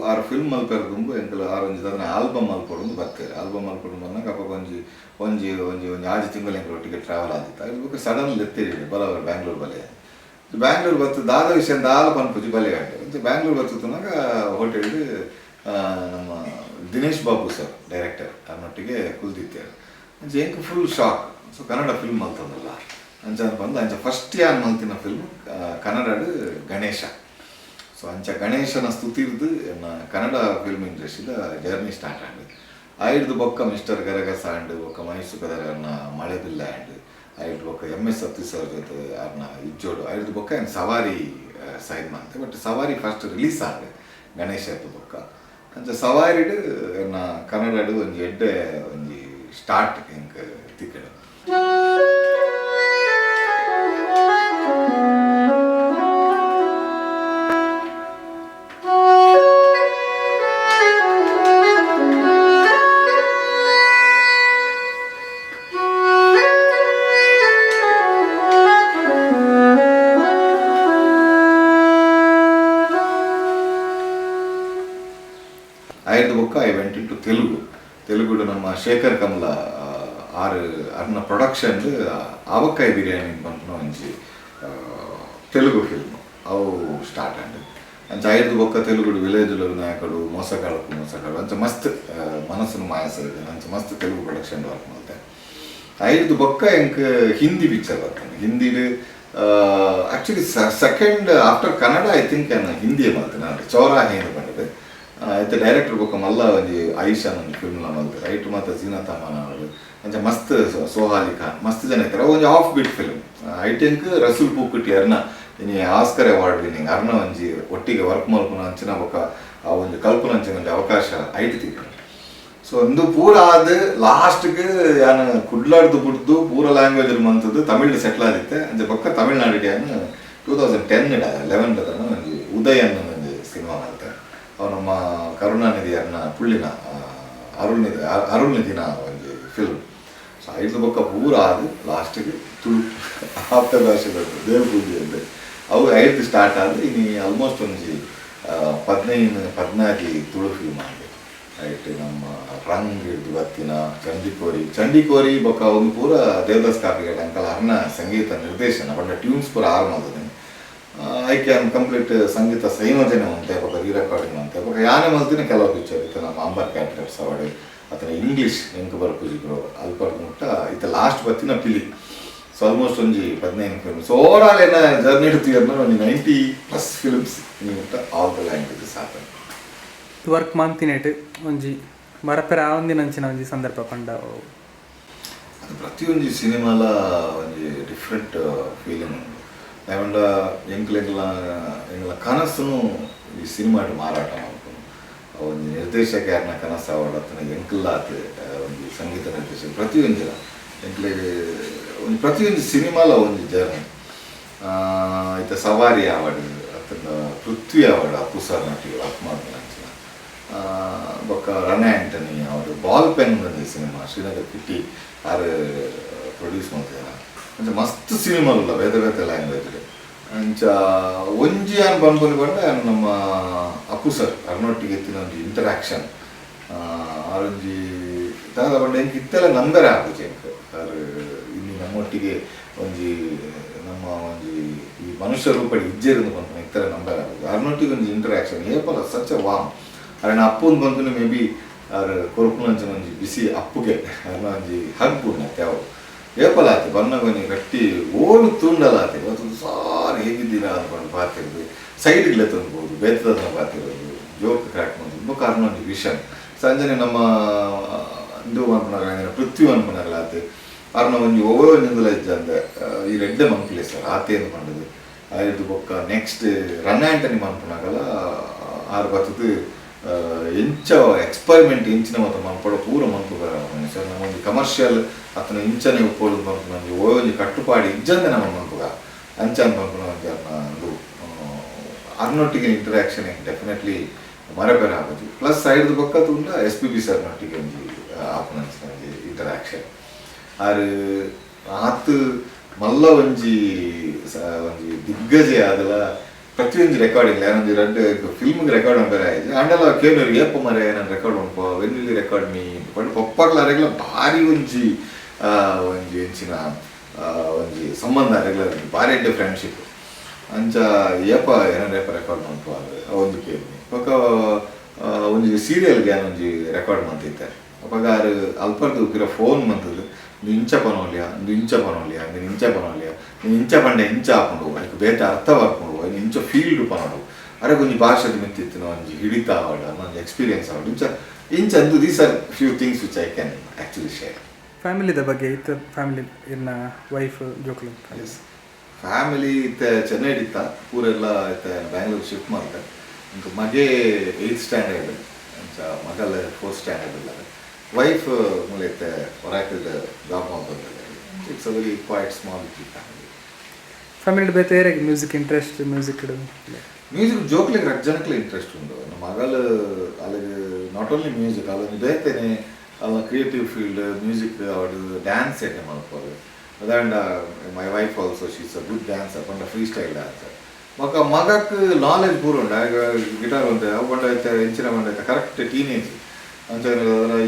ಆರ್ ಫಿಲ್ಮ್ ಮಲ್ಪೆರ್ ದುಂಬು ಎಂಕಲ್ ಆರ್ ಒಂಜಿ ದಾದನ ಆಲ್ಬಮ್ ಮಲ್ಪೊಡು ಬತ್ತೇರ್. ಆಲ್ಬಮ್ ಮಲ್ಪೊಡು ಬಂದಾಗ ಅಪಗ ಒಂಜಿ ಒಂಜಿ ಒಂಜಿ ಒಂಜಿ ಆಜಿ ತಿಂಗಳು ಎಂಕಲ್ ಒಟ್ಟಿಗೆ ಟ್ರಾವೆಲ್ ಆದಿತ್ತು. ಐದು ಬೊಕ್ಕ ಸಡನ್ ಲೆತ್ತೇರಿ ಬಲ ಬ್ಯಾಂಗ್ಳೂರ್ ಬಲೆ ಬ್ಯಾಂಗ್ಳೂರ್ ಬತ್ತು ದಾದ ವಿಷಯ ದಾಲ ಪನ್ಪುಜಿ ಬಲೆ ಗಂಟೆ ಅಂಚೆ ಬ್ಯಾಂಗ್ಳೂರ್ ಬತ್ತುನಾಗ ಹೋಟೆಲ್ ನಮ್ಮ ದಿನೇಶ್ ಬಾಬು ಸರ್ ಡೈರೆಕ್ಟರ್ ಅನ್ನೊಟ್ಟಿಗೆ ಕುಲ್ದಿತ್ತೇರು. ಅಂಚೆ ಎಂಕ್ full shock. So Kannada film ಮಲ್ತದಲ್ಲ ಅಂಚ ಬಂದು ಅಂಚ ಫಸ್ಟ್ ಯಾನ್ ಮಲ್ತಿನ ಫಿಲ್ಮ್ ಕನ್ನಡಡ್ ಗಣೇಶ. ಸೊ ಅಂಚ ಗಣೇಶನ ಸ್ತುತಿರ್ದು ಎನ್ನ ಕನ್ನಡ ಫಿಲ್ಮ್ ಇಂಡಸ್ಟ್ರಿದ ಜರ್ನಿ ಸ್ಟಾರ್ಟ್ ಆಂಡ್. ಐಡ್ದು ಬೊಕ್ಕ ಮಿಸ್ಟರ್ ಗರಗಸ ಆಂಡ್, ಬೊಕ್ಕ ಮಹೇಶ್ ಕದರನ್ನ ಮಳೆ ಬಿಲ್ಲ ಆಂಡ್, ಐಡ್ದು ಬೊಕ್ಕ ಎಮ್ ಎಸ್ ಸತ್ತಿ ಸರ್ ಜೊತೆ ಅರ್ನ ಇಜ್ಜೋಡು, ಐಡ್ದು ಬೊಕ್ಕ ಏನು ಸವಾರಿ ಸೈನ್ ಮಂತೆ. ಬಟ್ ಸವಾರಿ ಫಸ್ಟ್ ರಿಲೀಸ್ ಆಂಡ್ ಗಣೇಶ ಬೊಕ್ಕ. ಅಂಚ ಸವಾರಿಡ್ ಎನ್ನ ಕನ್ನಡಡ್ ಒಂಜಿ ಎಡ್ಡೆ ಒಂಜಿ ಸ್ಟಾರ್ಟ್ ಎಂಕ್ ತಿಕ್ಕಡು. ಆಯ್ದು ಬೊಕ್ಕ I went into Telugu. ತೆಲುಗುಡು ನಮ್ಮ ಶೇಖರ್ ಕಮಲ ಆರು ಅರ್ನ ಪ್ರೊಡಕ್ಷನ್ ಆವಕ್ಕಾಯಿ ಬಿರಿಯಾನಿ ಪನ್ಪುನ ಒಂಜಿ ತೆಲುಗು ಫಿಲ್ಮ್ ಅವು ಸ್ಟಾರ್ಟ್ ಆಂಡ್. ಅಂಚ ಐದು ಬೊಕ್ಕ ತೆಲುಗುಡು ವಿಲೇಜ್ಲು ನಾಯಕಡು ಮೋಸಗಾಳಕು ಮೋಸಗಾಳು ಅಂಚ ಮಸ್ತ್ ಮನಸ್ಸುನು ಮಾಯಸ ಅಂಚ ಮಸ್ತ್ ತೆಲುಗು ಪ್ರೊಡಕ್ಷನ್ ವರ್ಕ್ ಮಲ್ತೆ. ಐದು ಬೊಕ್ಕ ಎಂಕ್ ಹಿಂದಿ ಪಿಕ್ಚರ್ ಬರ್ತದೆ. ಹಿಂದಿಡ್ actually second after Kannada I think ನಾನು ಹಿಂದಿಯೇ ಮಲ್ತೆ. ನಾನು ಚೌರಾಹಿ ಅಂತ ಬಂದಿದೆ ಐತೆ ಡೈರೆಕ್ಟರ್ ಬೊಕ್ಕ ಮಲ್ಲ ಒಂಜಿ ಆಯುಷಾನ್ ಒಂಜಿ ಫಿಲ್ಮ್ಲ ಮಲ್ತೆ ರೈಟ್ ಮಾತ ಜೀನಾ ತಮಾನ ಅಂಚ ಮಸ್ತ್ ಸೋಹಾಲಿ ಖಾನ್ ಮಸ್ತ್ ಜನ ಇತ್ತಾರೆ. ಒಂಜಿ off beat film. I think Resul Pookutty ಅರ್ನ ಇನಿ ಆಸ್ಕರ್ ಅವಾರ್ಡ್ ವಿನ್ನಿಂಗ್ ಅರ್ನ ಒಂಜಿ ಒಟ್ಟಿಗೆ ವರ್ಕ್ ಮಲ್ಪುನ ಅಂಚಿನ ಬೊಕ್ಕ ಆ ಒಂಜಿ ಕಲ್ಪನ ಅಂಚಿನ ಒಂಜಿ ಅವಕಾಶ ಐಟ್ ತಿಕ್ಕ. ಸೊ ಒಂದು ಪೂರ ಆದ್ ಲಾಸ್ಟ್ಗೆ ಯಾನ್ ಕುಡ್ಲಾಡ್ದು ಬುಡ್ದು ಪೂರ ಲ್ಯಾಂಗ್ವೇಜ್ ಮಂತದ್ದು ತಮಿಳ್ ಸೆಟ್ಲ್ ಆದಿತ್ತೆ. ಅಂಚ ಬೊಕ್ಕ ತಮಿಳ್ನಾಡು ಯಾನ್ 2010 11 ಒಂಜಿ ಉದಯನ್ ಒಂಜಿ ಸಿನಿಮಾ ಮಲ್ತೆ. ಅವು ನಮ್ಮ ಕರುಣಾನಿಧಿ ಅರ್ನ ಪುಳ್ಳಿನ ಅರುಳ್ನಿಧಿ ಅರುಳ್ನಿಧಿನ ಒಂಜಿ ಫಿಲ್ಮ್. ಸೊ ಐದು ಬೊಕ್ಕ ಪೂರ ಆದ್ ಲಾಸ್ಟ್ಗೆ ತುಳು ಆಪ್ತ ಭಾಷೆ ದೇವ ಪೂಜೆ ಅಂದೆ ಅವು ಐದು ಸ್ಟಾರ್ಟ್ ಆದ್ ಇನಿ ಆಲ್ಮೋಸ್ಟ್ ಒಂಜಿ 15 14 ತುಳು ಫಿಲ್ಮ್ ಆಗಿದೆ. ರೈಟ್ ನಮ್ಮ ರಂಗ್ ಹಿಡ್ದು ಬತ್ತಿನ ಚಂಡಿಕೋರಿ ಚಂಡಿಕೋರಿ ಬೊಕ್ಕ ಒಂದು ಪೂರ ದೇವದಾಸ್ ಕಾಪಿಗಡ್ ಅಂಕಲ್ ಅರ್ನ ಸಂಗೀತ ನಿರ್ದೇಶನ ಬಟ್ ಟ್ಯೂನ್ಸ್ ಪೂರ ಆರ್ ಮಲ್ತದೆ. I can complete ಸಂಗೀತ ಸಂಯೋಜನೆ ಉಂಟೆ ಬೊಕ್ಕ ರೀ ರೆಕಾರ್ಡಿಂಗ್ ಅಂತೆ ಬೊಕ್ಕ ಯಾನೆ ಮಲ್ತಿನ ಕೆಲವು ಪಿಕ್ಚರ್ ಇತ್ತು ನಮ್ಮ ಅಂಬರ್ ಕ್ಯಾರೆಕ್ಟರ್ಸ್ ಅವಾರ್ಡ್ ಅತನ ಇಂಗ್ಲೀಷ್ ಎಂಕ್ ಬರ್ಪುಜಿ ಬ್ರೋ ಅಲ್ಪರ್ದು ಮುಟ್ಟ ಇತ್ತ ಲಾಸ್ಟ್ ಬತ್ತಿನ ಪಿಲಿ. ಸೊ ಆಲ್ಮೋಸ್ಟ್ ಒಂಜಿ 15 films over all ಏನ ಜರ್ನಿ ಇಡ್ತೀವಿ ಒಂಜಿ 90+ ಫಿಲ್ಮ್ಸ್ ಮುಟ್ಟ all the languages happen. Work ಮಾಂತಿನೇಟ್ ಒಂಜಿ ಮರಪೆರ ಆವಂದಿನಂಚಿನ ಒಂಜಿ ಸಂದರ್ಭ ಪಂಡ ಅದು ಪ್ರತಿಯೊಂಜಿ ಸಿನಿಮಾಲ ಒಂಜಿ ಡಿಫ್ರೆಂಟ್ ಫೀಲಿಂಗ್ ಉಂಡು. ದಾಯೆಪಂಡ ಎಂಕ್ಲೆಗ್ಲ ಎಂಗ್ಲ ಕನಸುನು ಈ ಸಿನಿಮಾಡ್ ಮಾರಾಟ ಮಲ್ಪುನು. ಒಂಜಿ ನಿರ್ದೇಶಕ ಯಾರನ ಕನಸು ಆವಡ್ ಅತ್ತನ ಎಂಕುಲಾತ್ ಒಂಜಿ ಸಂಗೀತ ನಿರ್ದೇಶಕ ಪ್ರತಿಯೊಂಜಿಲ ಎಂಕ್ಲೆಗ್ ಒಂಜಿ ಪ್ರತಿಯೊಂಜಿ ಸಿನಿಮಾಲ ಒಂಜಿ ಜರ್ನಿ. ಇತ್ತೆ ಸವಾರಿ ಆವಡ್ ಅತ್ತಂಡ ಪೃಥ್ವಿ ಆವಡ್ ಅಪ್ಪು ಸರ್ ನಟಿಗೆ ವರ್ಕ್ ಮಲ್ಪುನ ಅಂಚಿನ ಬೊಕ್ಕ ರಣ ಆಂಟನಿ ಅವರು ಬಾಲ್ ಪೆನ್ ಒಂಜಿ ಸಿನಿಮಾ ಶ್ರೀನಗರ್ ಕಿಟ್ಟಿ ಆರ್ ಪ್ರೊಡ್ಯೂಸ್ ಮಲ್ತಿದಾರ. ಅಂಚ ಮಸ್ತ್ ಸಿನಿಮಾ ಉಲ್ಲ ಬೇತೆ ಬೇತೆ ಲ್ಯಾಂಗ್ವೇಜ್. ಅಂಚ ಒಂಜಿ ಯಾನ್ ಪನ್ಪುನಿ ಪಂಡ ನಮ್ಮ ಅಪ್ಪು ಸರ್ ಅರ್ನೊಟ್ಟಿಗೆ ಇತ್ತಿನ ಒಂಜಿ ಇಂಟರಾಕ್ಷನ್ ಆರೊಂಜಿ ದಾದ ಪಂಡ ಎಂಕ್ ಇತ್ತೆಲ್ಲ ನಂಬೆರೆ ಆಪುಜಿ ಎಂಕ್. ಆರ್ ಇನ್ನು ನಮ್ಮೊಟ್ಟಿಗೆ ಒಂಜಿ ನಮ್ಮ ಒಂಜಿ ಈ ಮನುಷ್ಯ ರೂಪಡಿ ಇಜ್ಜೆರ್ ಪನ್ಪುನ ಇತ್ತೆಲ್ಲ ನಂಬೆರೆ ಆಪುಜಿ. ಅರ್ನೊಟ್ಟಿಗೆ ಒಂಜಿ ಇಂಟರಾಕ್ಷನ್ ಏಪಲ ಸಚ್ ಎ ವಾಮ್. ಅರೆನ ಅಪ್ಪುಂದು ಪನ್ಪುನಿ ಮೇ ಬಿ ಆರ್ ಕೊರ್ಪುನಂಚಿನ ಒಂಜಿ ಬಿಸಿ ಅಪ್ಪುಗೆ ಅರ್ನ ಒಂಜಿ ಹಗ್ ಉಂಡು ಅವು ಏಪಲ ಆತಿ ಬನ್ನಗ ಒಂಜಿ ಗಟ್ಟಿ ಓಲು ತೂಂಡಲ ಆತಿ ಗೊತ್ತುಂಡು ಸಾರ್ ಹೇಗಿದ್ದೀರಾ ಅಂದ್ಕೊಂಡು ಪಾತಿರೋದು ಸೈಡ್ಗೆ ಲೆತ್ತೊಂದ್ಬೋದು ಬೇತದನ್ನ ಪಾತಿರೋದು ಜೋಕ್ ಕ್ರ್ಯಾಕ್ ಮಾಡ್ಬೋದು ಬೊಕ್ಕ ಅರ್ನ ಒಂಜಿ ವಿಷನ್. ಸಂಜನೆ ನಮ್ಮ ಇಂದು ಪನ್ಪುನಾಗ ಪೃಥ್ವಿ ಪನ್ಪುನಾಗಲ ಆತು ಅರ್ನ ಒಂಜಿ ಒವ್ವೇ ಒಂಜೊಂದುಲ ಇಜ್ಜಂದೆ ಈ ರೆಡ್ಡೆ ಮನ್ಪುಲೆ ಸರ್ ಆತೇನು ಪಂಡದು ಐದು ಬೊಕ್ಕ ನೆಕ್ಸ್ಟ್ ರನ್ ಆಂಟನಿ ಮನ್ಪುನಾಗಲ ಆರು ಬತ್ತದು ಎಂಚ ಎಕ್ಸ್ಪರಿಮೆಂಟ್ ಇಂಚಿನ ಮಾತ್ರ ಮನ್ಪಡ ಪೂರ ಮನ್ಪು ಸರ್ ನಮ್ಮ ಒಂಜಿ ಕಮರ್ಷಿಯಲ್ ಅತನ ಇಂಚನೆ ಉಪ್ಪೋಡು ಪನ್ಪುನ ಒಂಜಿ ಒವ್ವೇ ಒಂಜಿ ಕಟ್ಟುಪಾಡಿ ಇಜ್ಜಂದೆ ನಮ್ಮ ಮನ್ಪುಗ ಅಂಚ ಪನ್ಪುನ ಒಂಜಿ ಅರ್ನ ಒಂದು ಅರ್ನೊಟ್ಟಿಗೆ ಇಂಟರಾಕ್ಷನ್ ಡೆಫಿನೆಟ್ಲಿ ಮರಪೆರ ಆಪುಜಿ. ಪ್ಲಸ್ ಸೈಡ್ ಬೊಕ್ಕ ತೂಂಡ S P B sir ನೊಟ್ಟಿಗೆ ಒಂಜಿ ಆಪುನ ಒಂಜಿ ಇಂಟರಾಕ್ಷನ್ ಆರ್ ಆತ್ ಮಲ್ಲ ಒಂಜಿ ಒಂಜಿ ದಿಗ್ಗಜ ಆದಲ ಪ್ರತಿಯೊಂಜಿ ರೆಕಾರ್ಡಿಂಗ್ ಯಾನೊಂಜಿ ರಡ್ಡ್ ಫಿಲ್ಮ್ಗೆ ರೆಕಾರ್ಡ್ ಮನ್ಪೆರೆ ಆಯ್ಜಿ ಆಂಡಲ ಕೇನೋರು ಏಪ ಮರೆ ನಾನು record ಮನ್ಪ when will record me ಪಂಡ ಪೊಪ್ಪಗ್ಲ ಅರೆಗ್ಲ ಭಾರಿ ಒಂಜಿ ಒಂಜಿ ಎಂಚಿನ ಒಂಜಿ ಸಂಬಂಧ ಅರೆಗ್ಲ ಭಾರಿ ಎಡ್ಡೆ ಫ್ರೆಂಡ್ಶಿಪ್. ಅಂಚ ಏಪ ಏನಾರ ಏಪ ರೆಕಾರ್ಡ್ ಮನ್ಪ ಒಂದು ಕೇಳಿ ಬೊಕ್ಕ ಒಂಜಿ ಸೀರಿಯಲ್ಗೆ ಯಾನೊಂಜಿ ರೆಕಾರ್ಡ್ ಮಲ್ತಿತ್ತೆ. ಅಪಗ ಆರ್ ಅಲ್ಪರ್ದು ಪಿರ ಫೋನ್ ಮಂತುದು ಇಂಚ ಪನೋಲಿಯ ಇಂದು ಇಂಚ ಪನೋಲಿಯ ಇಂದು ಇಂಚ ಪನೋಲಿಯ ನೀನು ಇಂಚ ಪಂಡ ಇಂಚ ಆಪುಂಡು ಐಕ್ ಬೇತೆ ಅರ್ಥ ಬರ್ಪುಂಡು ಐನ್ ಇಂಚ ಫೀಲ್ಡ್ ಪನೋಡು ಅರೆಗ್ ಒಂಜಿ ಭಾಷೆದ ಮಿತ್ತ್ ಇತ್ತಿನ ಒಂಜಿ ಹಿಡಿತ ಆವಡ್ ಒಂಜಿ ಎಕ್ಸ್ಪೀರಿಯನ್ಸ್ ಆವಡ್ ಇಂಚ ಇಂಚ ಅಂದು these are few things which I can actually share. ಫ್ಯಾಮಿಲಿದ ಬಗ್ಗೆ ಇತ್ತ ಫ್ಯಾಮಿಲಿ ಇರ್ನ ವೈಫ್ ಜೋಕ್ಲು? ಫ್ಯಾಮಿಲಿ ಇತ್ತೆ ಚೆನ್ನೈಡ್ ಇತ್ತ ಪೂರೆಲ್ಲ ಇತ್ತೆ ಬ್ಯಾಂಗ್ಳೂರ್ ಶಿಫ್ಟ್ ಮಲ್ತೆ. ಇಂಕ ಮಗೆ 8th standard ಅಂಚ ಮಗಲ್ 4th standard ಉಲ್ಲೆರ್. ವೈಫ್ ಮೂಲ ಇತ್ತೆ ಒರಾಕಲ್ ಜಾಬ್ ಮಲ್ತೊಂದುಲ್ಲೆರ್. It's a very quite small family. Family ಬೇತೆ ಏರೆಗ್ music interest music music ಜೋಕ್ಲೆಗ್ ರಡ್ಡ್ ಜನಕ್ಲೆ ಇಂಟ್ರೆಸ್ಟ್ ಉಂಡು. ನಮ್ಮ ಮಗಲ್ ಅಲೆಗ್ not only music ಅಲೊಂಜಿ ಬೇತೆನೆ ಅಲ್ನ creative field music ಆವಡ್ ಡ್ಯಾನ್ಸ್ ಎಡ್ಡೆ ಮಲ್ಪೊಡು. ಅದಾಂಡ my wife also she is a good dancer ಪಂಡ free style dancer. ಬೊಕ್ಕ ಮಗಕ್ ನಾಲೆಜ್ ಪೂರ ಉಂಡು ಆಗ ಗಿಟಾರ್ ಉಂಟು ಅವು ಪಂಡ ಐತೆ ಎಂಚಿನ ಪಂಡ ಐತೆ ಕರೆಕ್ಟ್ ಟೀನೇಜ್ ಅಂಚ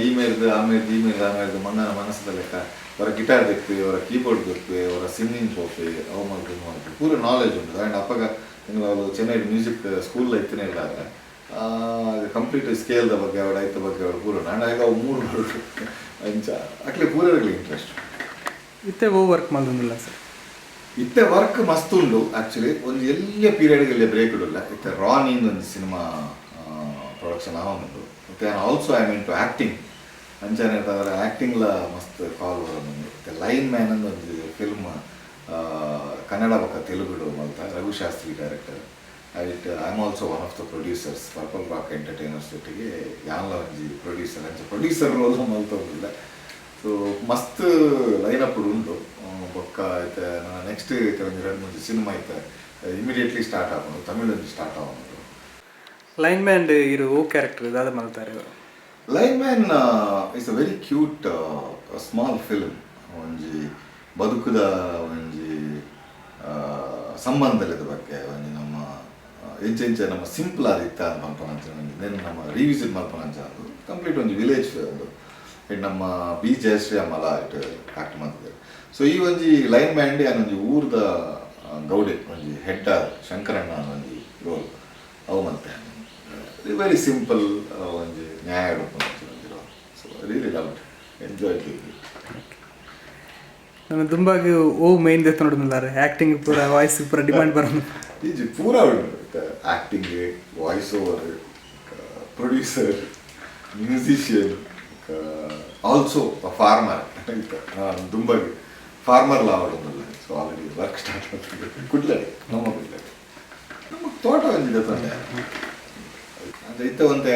ಇಮೇಲ್ದು ಆಮೇಲೆ ಇಮೇಲ್ ಆಮೇಲೆ ಮಂಗನ ಮನಸ್ಸದ ಲೆಕ್ಕ ಅವರ ಗಿಟಾರ್ ದೆಪ್ಪೆ ಅವರ ಕೀಬೋರ್ಡ್ ದೆಪ್ಪೆ ಅವರ ಸಿಂಗಿಂಗ್ ಪೋಪೆ ಅವು ಮಲ್ಪೆ ಮಲ್ಪೆ ಪೂರ ನಾಲೆಜ್ ಉಂಟು. ಆ್ಯಂಡ್ ಅಪ್ಪಗ ಅವರು ಚೆನ್ನೈ ಮ್ಯೂಸಿಕ್ ಸ್ಕೂಲ್ ಇತ್ತನೇ ಇಲ್ಲ ಕಂಪ್ಲೀಟ್ ಸ್ಕೇಲ್ದ ಬಗ್ಗೆ ಅವಳ ಐತ ಬಗ್ಗೆ ಅವಳು ಪೂರ ಉಂಟು. ಆ್ಯಂಡ್ ಆಗ ಅವು ಮೂರು ಅಂಚ ಅಕ್ಲೆ ಪೂರ ಇಂಟ್ರೆಸ್ಟ್. ಇತ್ತೆ ಓ ವರ್ಕ್ ಮಲ್ದೊಂದುಲ್ಲ ಸರ್? ಇತ್ತೆ ವರ್ಕ್ ಮಸ್ತ್ ಉಂಡು ಆ್ಯಕ್ಚುಲಿ. ಒಂದು ಎಲ್ಲಿಯ ಪೀರಿಯಡ್ಗೆ ಇಲ್ಲಿ ಬ್ರೇಕ್ ಇಡಲ್ಲ. ಇತ್ತೆ ರಾನಿಂದ ಒಂದು ಸಿನಿಮಾ ಪ್ರೊಡಕ್ಷನ್ ಆವೊಂದುಂಡು. ಮತ್ತು also I mean to acting ಅಂಚನೆ ಅಂತಂದ್ರೆ ಆ್ಯಕ್ಟಿಂಗ್ಲ ಮಸ್ತ್ ಕಾಲ್ ಬರೋದು. ಮತ್ತು ಲೈನ್ ಮ್ಯಾನ್ ಅಂದ್ ಒಂದು ಫಿಲ್ಮ್ ಕನ್ನಡ ಬೊಕ್ಕ ತೆಲುಗುಡು ಮಲ್ತ Raghu Shastri director. It I am also one of the producers Purple Rock Entertainers ಒಟ್ಟಿಗೆ ಯಾನ್ಲ ಒಂಜಿ ಪ್ರೊಡ್ಯೂಸರ್ ಅಂಚ ಪ್ರೊಡ್ಯೂಸರ್ ರೋಲ್ ಮಲ್ತೊಂದಿಲ್ಲ. ಸೊ ಮಸ್ತ್ ಲೈನ್ ಅಪ್ ಉಂಡು. ಬೊಕ್ಕ ಐತೆ ನನ್ನ ನೆಕ್ಸ್ಟ್ ಐತೆ ಒಂಜಿ ಎರಡು ಮೂರು ಸಿನಿಮಾ ಐತೆ ಇಮಿಡಿಯೇಟ್ಲಿ ಸ್ಟಾರ್ಟ್ ಆಪುಂಡು, ತಮಿಳ್ ಒಂಜಿ ಸ್ಟಾರ್ಟ್ ಆಪುಂಡು. ಲೈನ್ ಮ್ಯಾನ್ ಇರು ಓ ಕ್ಯಾರೆಕ್ಟರ್ ದಾದ ಮಲ್ತಾರೆ? Line man is a very cute small film. ಒಂಜಿ ಬದುಕುದ ಒಂಜಿ ಸಂಬಂಧದ ಬಗ್ಗೆ ಒಂಜಿ ನಮ್ಮ ಎಂಚೆಂಚ ನಮ್ಮ ಸಿಂಪಲ್ ಆದಿತ್ತ ಮಲ್ಪನಂಚ ಒಂಜಿ ನೆನ್ ನಮ್ಮ ರಿವಿಸಿಟ್ ಮಲ್ಪನಂಚ ಅದು ಕಂಪ್ಲೀಟ್ ಒಂಜಿ ವಿಲೇಜ್ ಒಂದು ನಮ್ಮ ಬಿ ಜಯಶ್ರೀ ಅಮ್ಮಲ it act ಮಾಡ್ತಿದ್ದಾರೆ. ಸೊ ಈ ಒಂಜಿ ಲೈನ್ ಮ್ಯಾನ್ ಒಂಜಿ ಊರ್ದ ಗೌಡೆ ಒಂಜಿ ಹೆಡ್ ಶಂಕರಣ್ಣ ಒಂಜಿ ರೋಲ್ ಅವು ಮಲ್ತೆ. ವೆರಿ ಸಿಂಪಲ್ ಒಂಜಿ ನ್ಯಾಯ ಒಂಜಿ role. So really love enjoy it. ನನ್ನ ದುಂಬಾಗಿ ಓ ಮೇನ್ ದೆತ್ತ ನೋಡುದಿಲ್ಲಾರೆ ಆ್ಯಕ್ಟಿಂಗ್ ಪೂರ ವಾಯ್ಸ್ ಪೂರ ಡಿಮ್ಯಾಂಡ್ ಬರೋದು. ಈಜಿ ಪೂರ ಉಂಟು. Acting, voice over, producer, musician, also farmer. ದುಂಬಾಗಿ farmer ಲಾ ಆಡೋದಿಲ್ಲ. ಸೊ ಆಲ್ರೆಡಿ ವರ್ಕ್ ಸ್ಟಾರ್ಟ್ ಆಗ್ತದೆ ಕುಡ್ಲಡಿ ನಮ್ಮ ಕುಡ್ಲಡಿ ನಮ್ಮ ತೋಟ ಒಂದಿದೆ ತಂದೆ ಅಂದರೆ ಇತ್ತ ಒಂತೆ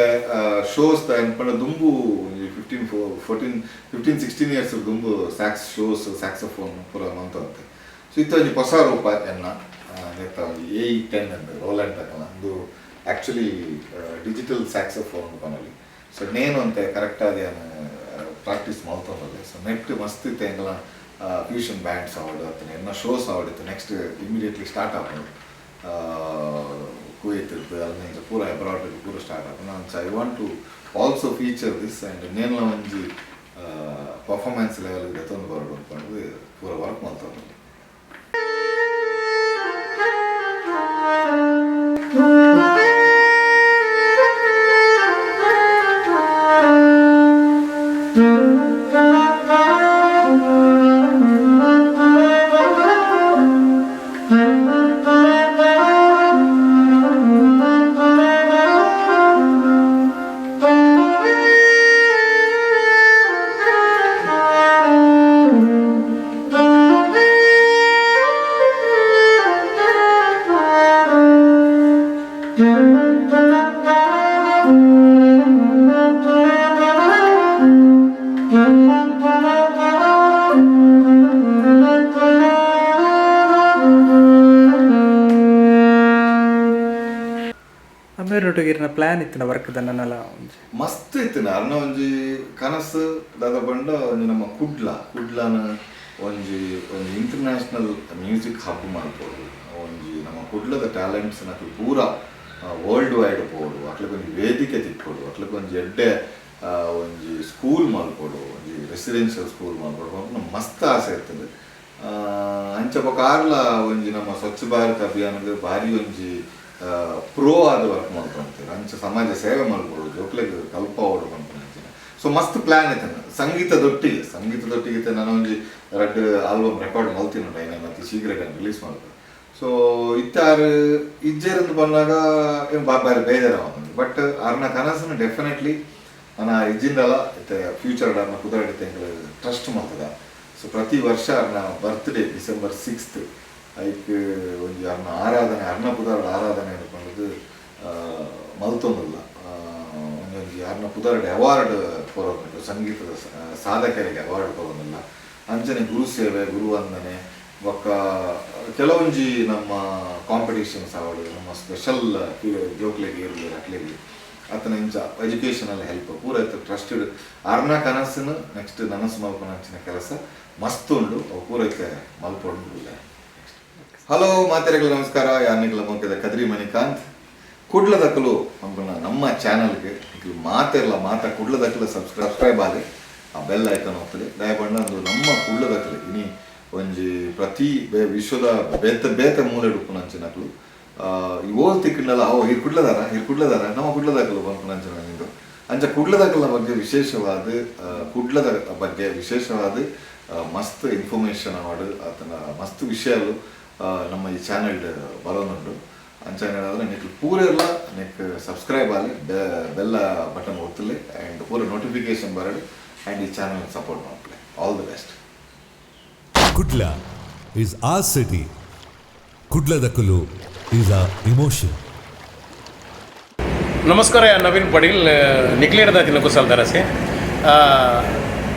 ಶೋಸ್ ಪಂಡ ದುಂಬು ಒಂಜಿ 15 14 15 16 ಇಯರ್ಸ್ ದುಂಬು ಸ್ಯಾಕ್ಸ್ ಶೋಸ್ ಸ್ಯಾಕ್ಸೋಫೋನ್ ಪೂರ ಮಂತಂತೆ. ಸೊ ಇತ್ತ ಒಂಜಿ ಹೊಸ ರೂಪ ಎನ್ನ ನೆತ್ತ ಒಂಜಿ A10 ಅಂದ್ ರೋಲ್ಯಾಂಡ್ ತಕಲ ಒಂದು ಆ್ಯಕ್ಚುಲಿ ಡಿಜಿಟಲ್ ಸ್ಯಾಕ್ಸೋಫೋನ್ ಪನೊಲಿ. ಸೊ ನೇನು ಅಂತೆ ಕರೆಕ್ಟ್ ಆದ ಪ್ರಾಕ್ಟೀಸ್ ಮಲ್ತೊಂದಲ್ಲೆ. ಸೊ ನೆಟ್ ಮಸ್ತ್ ಇತ್ತೆ ಎಂಕಲ ಫ್ಯೂಷನ್ ಬ್ಯಾಂಡ್ಸ್ ಆವಡ್ ಅತ್ತನ ಎನ್ನ ಶೋಸ್ ಆವಡ್ ಇತ್ತು ನೆಕ್ಸ್ಟ್ ಇಮಿಡಿಯೇಟ್ಲಿ ಸ್ಟಾರ್ಟ್ ಆಪುಂಡು. ಕುವೈತ್ ಅಲ್ಲಿಂದ ಪೂರ ಅಬ್ರಾಡ್ ಪೂರ ಸ್ಟಾರ್ಟ್ ಆಪುಂಡು. I want to also feature this and ನೇನ್ಲ ಒಂಜಿ ಪರ್ಫಾರ್ಮೆನ್ಸ್ ಲೆವೆಲ್ ದೆತ್ತೊಂದು ಬರಡು ಅಂದ್ಕೊಂಡು ಪೂರ ವರ್ಕ್ ಮಲ್ತೊಂದುಲ್ಲೆ. ಅಮ್ಮೇರೊಟ್ಟಿಗೆ ಇರಿನ ಪ್ಲ್ಯಾನ್ ಇತ್ತಿನ ವರ್ಕ್ ನನ್ನಲ್ಲ ಒಂಜಿ ಮಸ್ತ್ ಇತ್ತಿನ ಅರ್ನ ಒಂಜಿ ಕನಸು ದಾದ ಪಂಡ ಒಂಜಿ ನಮ್ಮ ಕುಡ್ಲ ಕುಡ್ಲನ ಒಂಜಿ ಒಂಜಿ ಇಂಟರ್ನ್ಯಾಷನಲ್ ಮ್ಯೂಸಿಕ್ ಹಬ್ ಮಲ್ಪೊಡು. ಒಂಜಿ ನಮ್ಮ ಕುಡ್ಲದ ಟ್ಯಾಲೆಂಟ್ಸ್ ನಕಲು ಪೂರ ವರ್ಲ್ಡ್ ವೈಡ್ ಪೋಡು, ಅಕ್ಲಗ್ ಒಂಜಿ ವೇದಿಕೆ ತಿಕ್ಕೊಡು, ಅಕ್ಲಗ್ ಒಂಜಿ ಎಡ್ಡೆ ಒಂಜಿ ಸ್ಕೂಲ್ ಮಲ್ಪೊಡು, ಒಂಜಿ ರೆಸಿಡೆನ್ಷಿಯಲ್ ಸ್ಕೂಲ್ ಮಲ್ಪೊಡು ಪನ್ಪುನ ಮಸ್ತ್ ಆಸೆ ಇರ್ತದೆ. ಅಂಚ ಬೊಕ ಆರ್ಲ ಒಂಜಿ ನಮ್ಮ ಸ್ವಚ್ಛ ಭಾರತ ಅಭಿಯಾನದ ಭಾರಿ ಒಂಜಿ ಪ್ರೋ ಆದ ವರ್ಕ್ ಮಲ್ತೊಂತೆರ್. ಅಂಚ ಸಮಾಜ ಸೇವೆ ಮಲ್ಪೊಡು, ಜೋಕ್ಲೆಗ್ ಕಲ್ಪಾವೊಡು ಪನ್ಪುನ ಅಂಚಿನ. ಸೊ ಮಸ್ತ್ ಪ್ಲ್ಯಾನ್ ಇತ್ತನ. ಸಂಗೀತದೊಟ್ಟಿಗೆ ಇತ್ತೆ ನನ ಒಂಜಿ ರಡ್ಡ್ ಆಲ್ಬಮ್ ರೆಕಾರ್ಡ್ ಮಲ್ತಿನುಂಡು ಐನ ಮತ್ತ್ ಶೀಘ್ರ ರಿಲೀಸ್ ಮಲ್ಪೆ. ಸೊ ಇತ್ತೆ ಆರ್ ಇಜ್ಜೆರಂದು ಪನ್ನಗ ಬಾರಿ ಬೇಜಾರಾವೊಂದುಂಡು. ಬಟ್ ಆರ್ನ ಕನಸನ್ನು ಡೆಫಿನೆಟ್ಲಿ ನನ ಇಜ್ಜಿಂದಲ ಇತ್ತೆ ಫ್ಯೂಚರ್ ಅರ್ನ ಕುದರಡ್ ಇತ್ತೆ ಎಂಕುಲು ಟ್ರಸ್ಟ್ ಮಲ್ತದ. ಸೊ ಪ್ರತಿ ವರ್ಷ ಅರ್ನ ಬರ್ತ್ಡೇ December 6 ಐಕ್ ಒಂಜಿ ಅರ್ನ ಆರಾಧನೆ ಅರ್ನ ಪುದರ್ಡ್ ಆರಾಧನೆ ಪಂಡುದು ಮಲ್ತೊಂದುಲ್ಲ. ಒಂಜೊಂಜಿ ಅರ್ನ ಪುದರ್ಡ್ ಅವಾರ್ಡ್ ಕೊರೊಂದುಂಡು, ಸಂಗೀತದ ಸಾಧಕರಿಗೆ ಅವಾರ್ಡ್ ಕೊರೊಂದುಲ್ಲ. ಅಂಚನೆ ಗುರು ಸೇವೆ ಗುರುವಂದನೆ ಬೊಕ್ಕ ಕೆಲವೊಂಜಿ ನಮ್ಮ ಕಾಂಪಿಟೇಷನ್ಸ್ ಆವಡ್ ನಮ್ಮ ಸ್ಪೆಷಲ್ ಜೋಕ್ಲೆಗ್ ಇರ್ಲಿ ಅಕ್ಲೆಗ್ ಅತನ ಇಂಚ ಎಜುಕೇಷನಲ್ ಹೆಲ್ಪ್ ಪೂರ ಇತ್ತೆ ಟ್ರಸ್ಟೆಡ್ ಅರ್ನ ಕನಸನ್ನು ನೆಕ್ಸ್ಟ್ ನನಸು ಮಲ್ಪುನ ಅಂಚಿನ ಕೆಲಸ ಮಸ್ತ್ ಉಂಡು. ಅವು ಪೂರ ಇತ್ತೆ ಮಲ್ಪೊಡು. Hello ಮಾತೆರೆಗಳ ನಮಸ್ಕಾರ. ಯಾನಿಗ್ಲ ಮೋಕೆದ ಕದ್ರಿ ಮಣಿಕಾಂತ್. ಕುಡ್ಲದಕಲು ಪನ್ಪುನ ನಮ್ಮ ಚಾನಲ್ಗೆ ನಿಕ್ಲು ಮಾತೆರ್ಲ ಮಾತ ಕುಡ್ಲದಕಲು ಸಬ್ಸ್ಕ್ರೈಬ್ ಆಲೆ, ಆ ಬೆಲ್ ಐಕನ್ ಒತ್ತುಲೆ. ದಯಪಂಡ ಅಂದು ನಮ್ಮ ಕುಡ್ಲದಕಲು ಇನಿ ಒಂಜಿ ಪ್ರತಿ ವಿಶ್ವದ ಬೇತೆ ಬೇತೆ ಮೂಲೆ ಉಪ್ಪುನಂಚಿನಕುಲು ಈ ಓಲ್ ತಿಕ್ಕಂಡಲ ಓ ಇರ್ ಕುಡ್ಲದಾರ, ಇರ್ ಕುಡ್ಲದಾರ, ನಮ್ಮ ಕುಡ್ಲದಕಲು ಪನ್ಪುನಂಚಿನ ಇದು. ಅಂಚ ಕುಡ್ಲದಕಲ್ನ ಬಗ್ಗೆ ವಿಶೇಷವಾದ, ಕುಡ್ಲದ ಬಗ್ಗೆ ವಿಶೇಷವಾದ ಮಸ್ತ್ ಇನ್ಫಾರ್ಮೇಶನ್ ಆವಡ್ ಆತನ ಮಸ್ತ್ ವಿಷಯಲು ನಮ್ಮ ಈ ಚಾನೆಲ್ ಬರೋನುಂಡು. ಅಂಚ ಏನಾದ್ರೆ ನಿಕ್ ಪೂರೆಲ್ಲ ನಿಕ್ ಸಬ್ಸ್ಕ್ರೈಬ್ ಆಲಿ, ಬೆಲ್ಲ ಬಟನ್ ಒತ್ತಲೆ ಆ್ಯಂಡ್ ಪೂರ ನೋಟಿಫಿಕೇಶನ್ ಬರಡು ಆ್ಯಂಡ್ ಈ ಚಾನಲ್ ಸಪೋರ್ಟ್ ಮಾಡ್ಲೆ. All the best. Kudla is our city. ಕುಡ್ಲದಕುಲು is a emotion. ನಮಸ್ಕಾರ, ನವೀನ್ ಪಡೀಲ್ ನಿಕ್ಲೇರ್ದಾತಿನ ಕುಸಲ್ ದರಸೆ.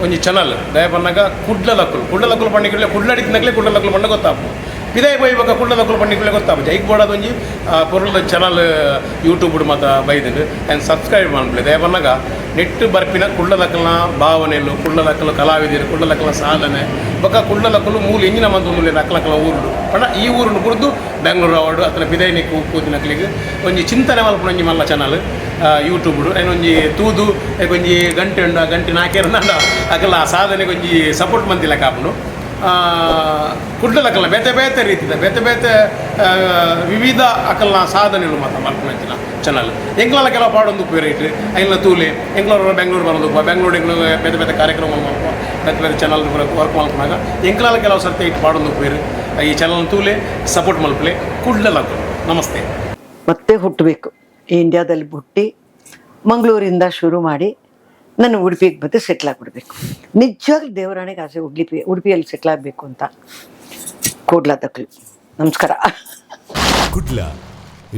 ಒಂಜಿ ಚಾನಲ್ ದಯ ಪನ್ನಗ ಕುಡ್ಲದಕ್ಕುಲು, ಕುಡ್ಲದಕ್ಕುಲು ಪಂಡಿಕುಲೆ ಕುಡ್ಲಡಿತ್ತಿನಕ್ಲೆ ಕುಡ್ಲದಕ್ಕುಲು ಪಂಡ ಗೊತ್ತಾಪು. ಪಿದಾಯಿ ಪೋಯಿ ಬೊಕ್ಕ ಕುಡ್ಲದಕ್ಕುಲು ಪಂಡಿಕುಲೆ ಗೊತ್ತಾಪು. ಜೈಕ್ ಬೋಡಾದ ಒಂಜಿ ಪೊರ್ಲುದ ಚಾನಲ್ ಯೂಟ್ಯೂಬ್ ಮಾತ ಬೈದುಂಡು. And subscribe ಮನ್ಪುಲೆ. ದಯ ಪನ್ನಗ ನೆಟ್ ಬರ್ಪಿನ ಕುಡ್ಲದಕ್ಕಲ್ನ ಭಾವನೆಲು, ಕುಡ್ಲದಕ್ಕಲು ಕಲಾವಿದರು, ಕುಡ್ಲದಕ್ಕಲ್ನ ಸಾಧನೆ ಬೊಕ್ಕ ಕುಡ್ಲದಕ್ಕಲು ಮೂಲು ಎಂಜಿನ ಮಂತೊಂದುಲ್ಲೆರ್ ಅಕ್ಲಕ್ಲ ಊರುಡು ಪಂಡ ಈ ಊರುನು ಬುಡ್ದು ಬೆಂಗ್ಳೂರು ಅವಡು ಅತ್ತನ ಪಿದೈನಿಕ್ ಕೂತಿನಕ್ಲೆಗ್ ಒಂಜಿ ಚಿಂತನೆ ಮಲ್ಪುನ ಒಂಜಿ ಮಲ್ಲ ಚಾನಲ್ ಯೂಟ್ಯೂಬ್ಡು. ಐನ್ ಒಂಜಿ ತೂದು ಒಂಜಿ ಗಂಟೆ ಉಂಡು, ಆ ಗಂಟೆ ನಾಲ್ಕೇರಂಡ ಅಕಲ ಆ ಸಾಧನೆಗೆ ಒಂಜಿ ಸಪೋರ್ಟ್ ಮಂತಿಲ್ಲ ಕಾಪುಂಡು. ಕುಡ್ಲದಕಲ್ನ ಬೇತೆ ಬೇತೆ ರೀತಿದ ಬೇತೆ ಬೇತೆ ವಿವಿಧ ಅಕಲ್ನ ಸಾಧನೆಗಳು ಮಾತ ಮಲ್ಪುನಂಚಿನ ಚಾನಲ್. ಎಂಕ್ಲಲ ಕೆಲವು ಪಾಡೊಂದು ಉಪ್ಪು ರೇಟ್ ಐನ್ಲ ತೂಲೆ. ಎಂಕ್ಲೋರು ಬೆಂಗಳೂರು ಬರೋದು, ಬೆಂಗಳೂರು ಎಂಕ್ಲು ಬೇತೆ ಬೇತೆ ಕಾರ್ಯಕ್ರಮ ಮಲ್ಪುವ, ಬೇತೆ ಬೇತೆ ಚಾನಲ್ ವರ್ಕ್ ಮಲ್ಪುನಾಗ ಎಂಕ್ಲಲ ಕೆಲವು ಸರ್ತಿ ಇಟ್ಟು ಪಾಡೊಂದು ಉಪ್ಪೇರು. ಈ ಚಾನಲ್ ತೂಲೆ, ಸಪೋರ್ಟ್ ಮಲ್ಪಲೆ ಕುಡ್ಲದಕುಲು. ನಮಸ್ತೆ. ಮತ್ತೆ ಹುಟ್ಟಬೇಕು. ಈ ಇಂಡಿಯಾದಲ್ಲಿ ಹುಟ್ಟಿ ಮಂಗಳೂರಿಂದ ಶುರು ಮಾಡಿ ನಾನು ಉಡುಪಿಗೆ ಬಂದು ಸೆಟ್ಲ್ ಆಗಿಬಿಡ್ಬೇಕು. ನಿಜವಾಗ್ಲೂ ದೇವರಾಣೆಗೆ ಆಸೆ ಉಡುಪಿಯಲ್ಲಿ ಸೆಟ್ಲ್ ಆಗಬೇಕು ಅಂತ. ಕೂಡ್ಲದಕ್ಲು ನಮಸ್ಕಾರ. Kudla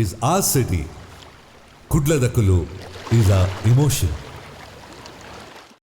is our city. ಕುಡ್ಲದಕುಲು is a emotion.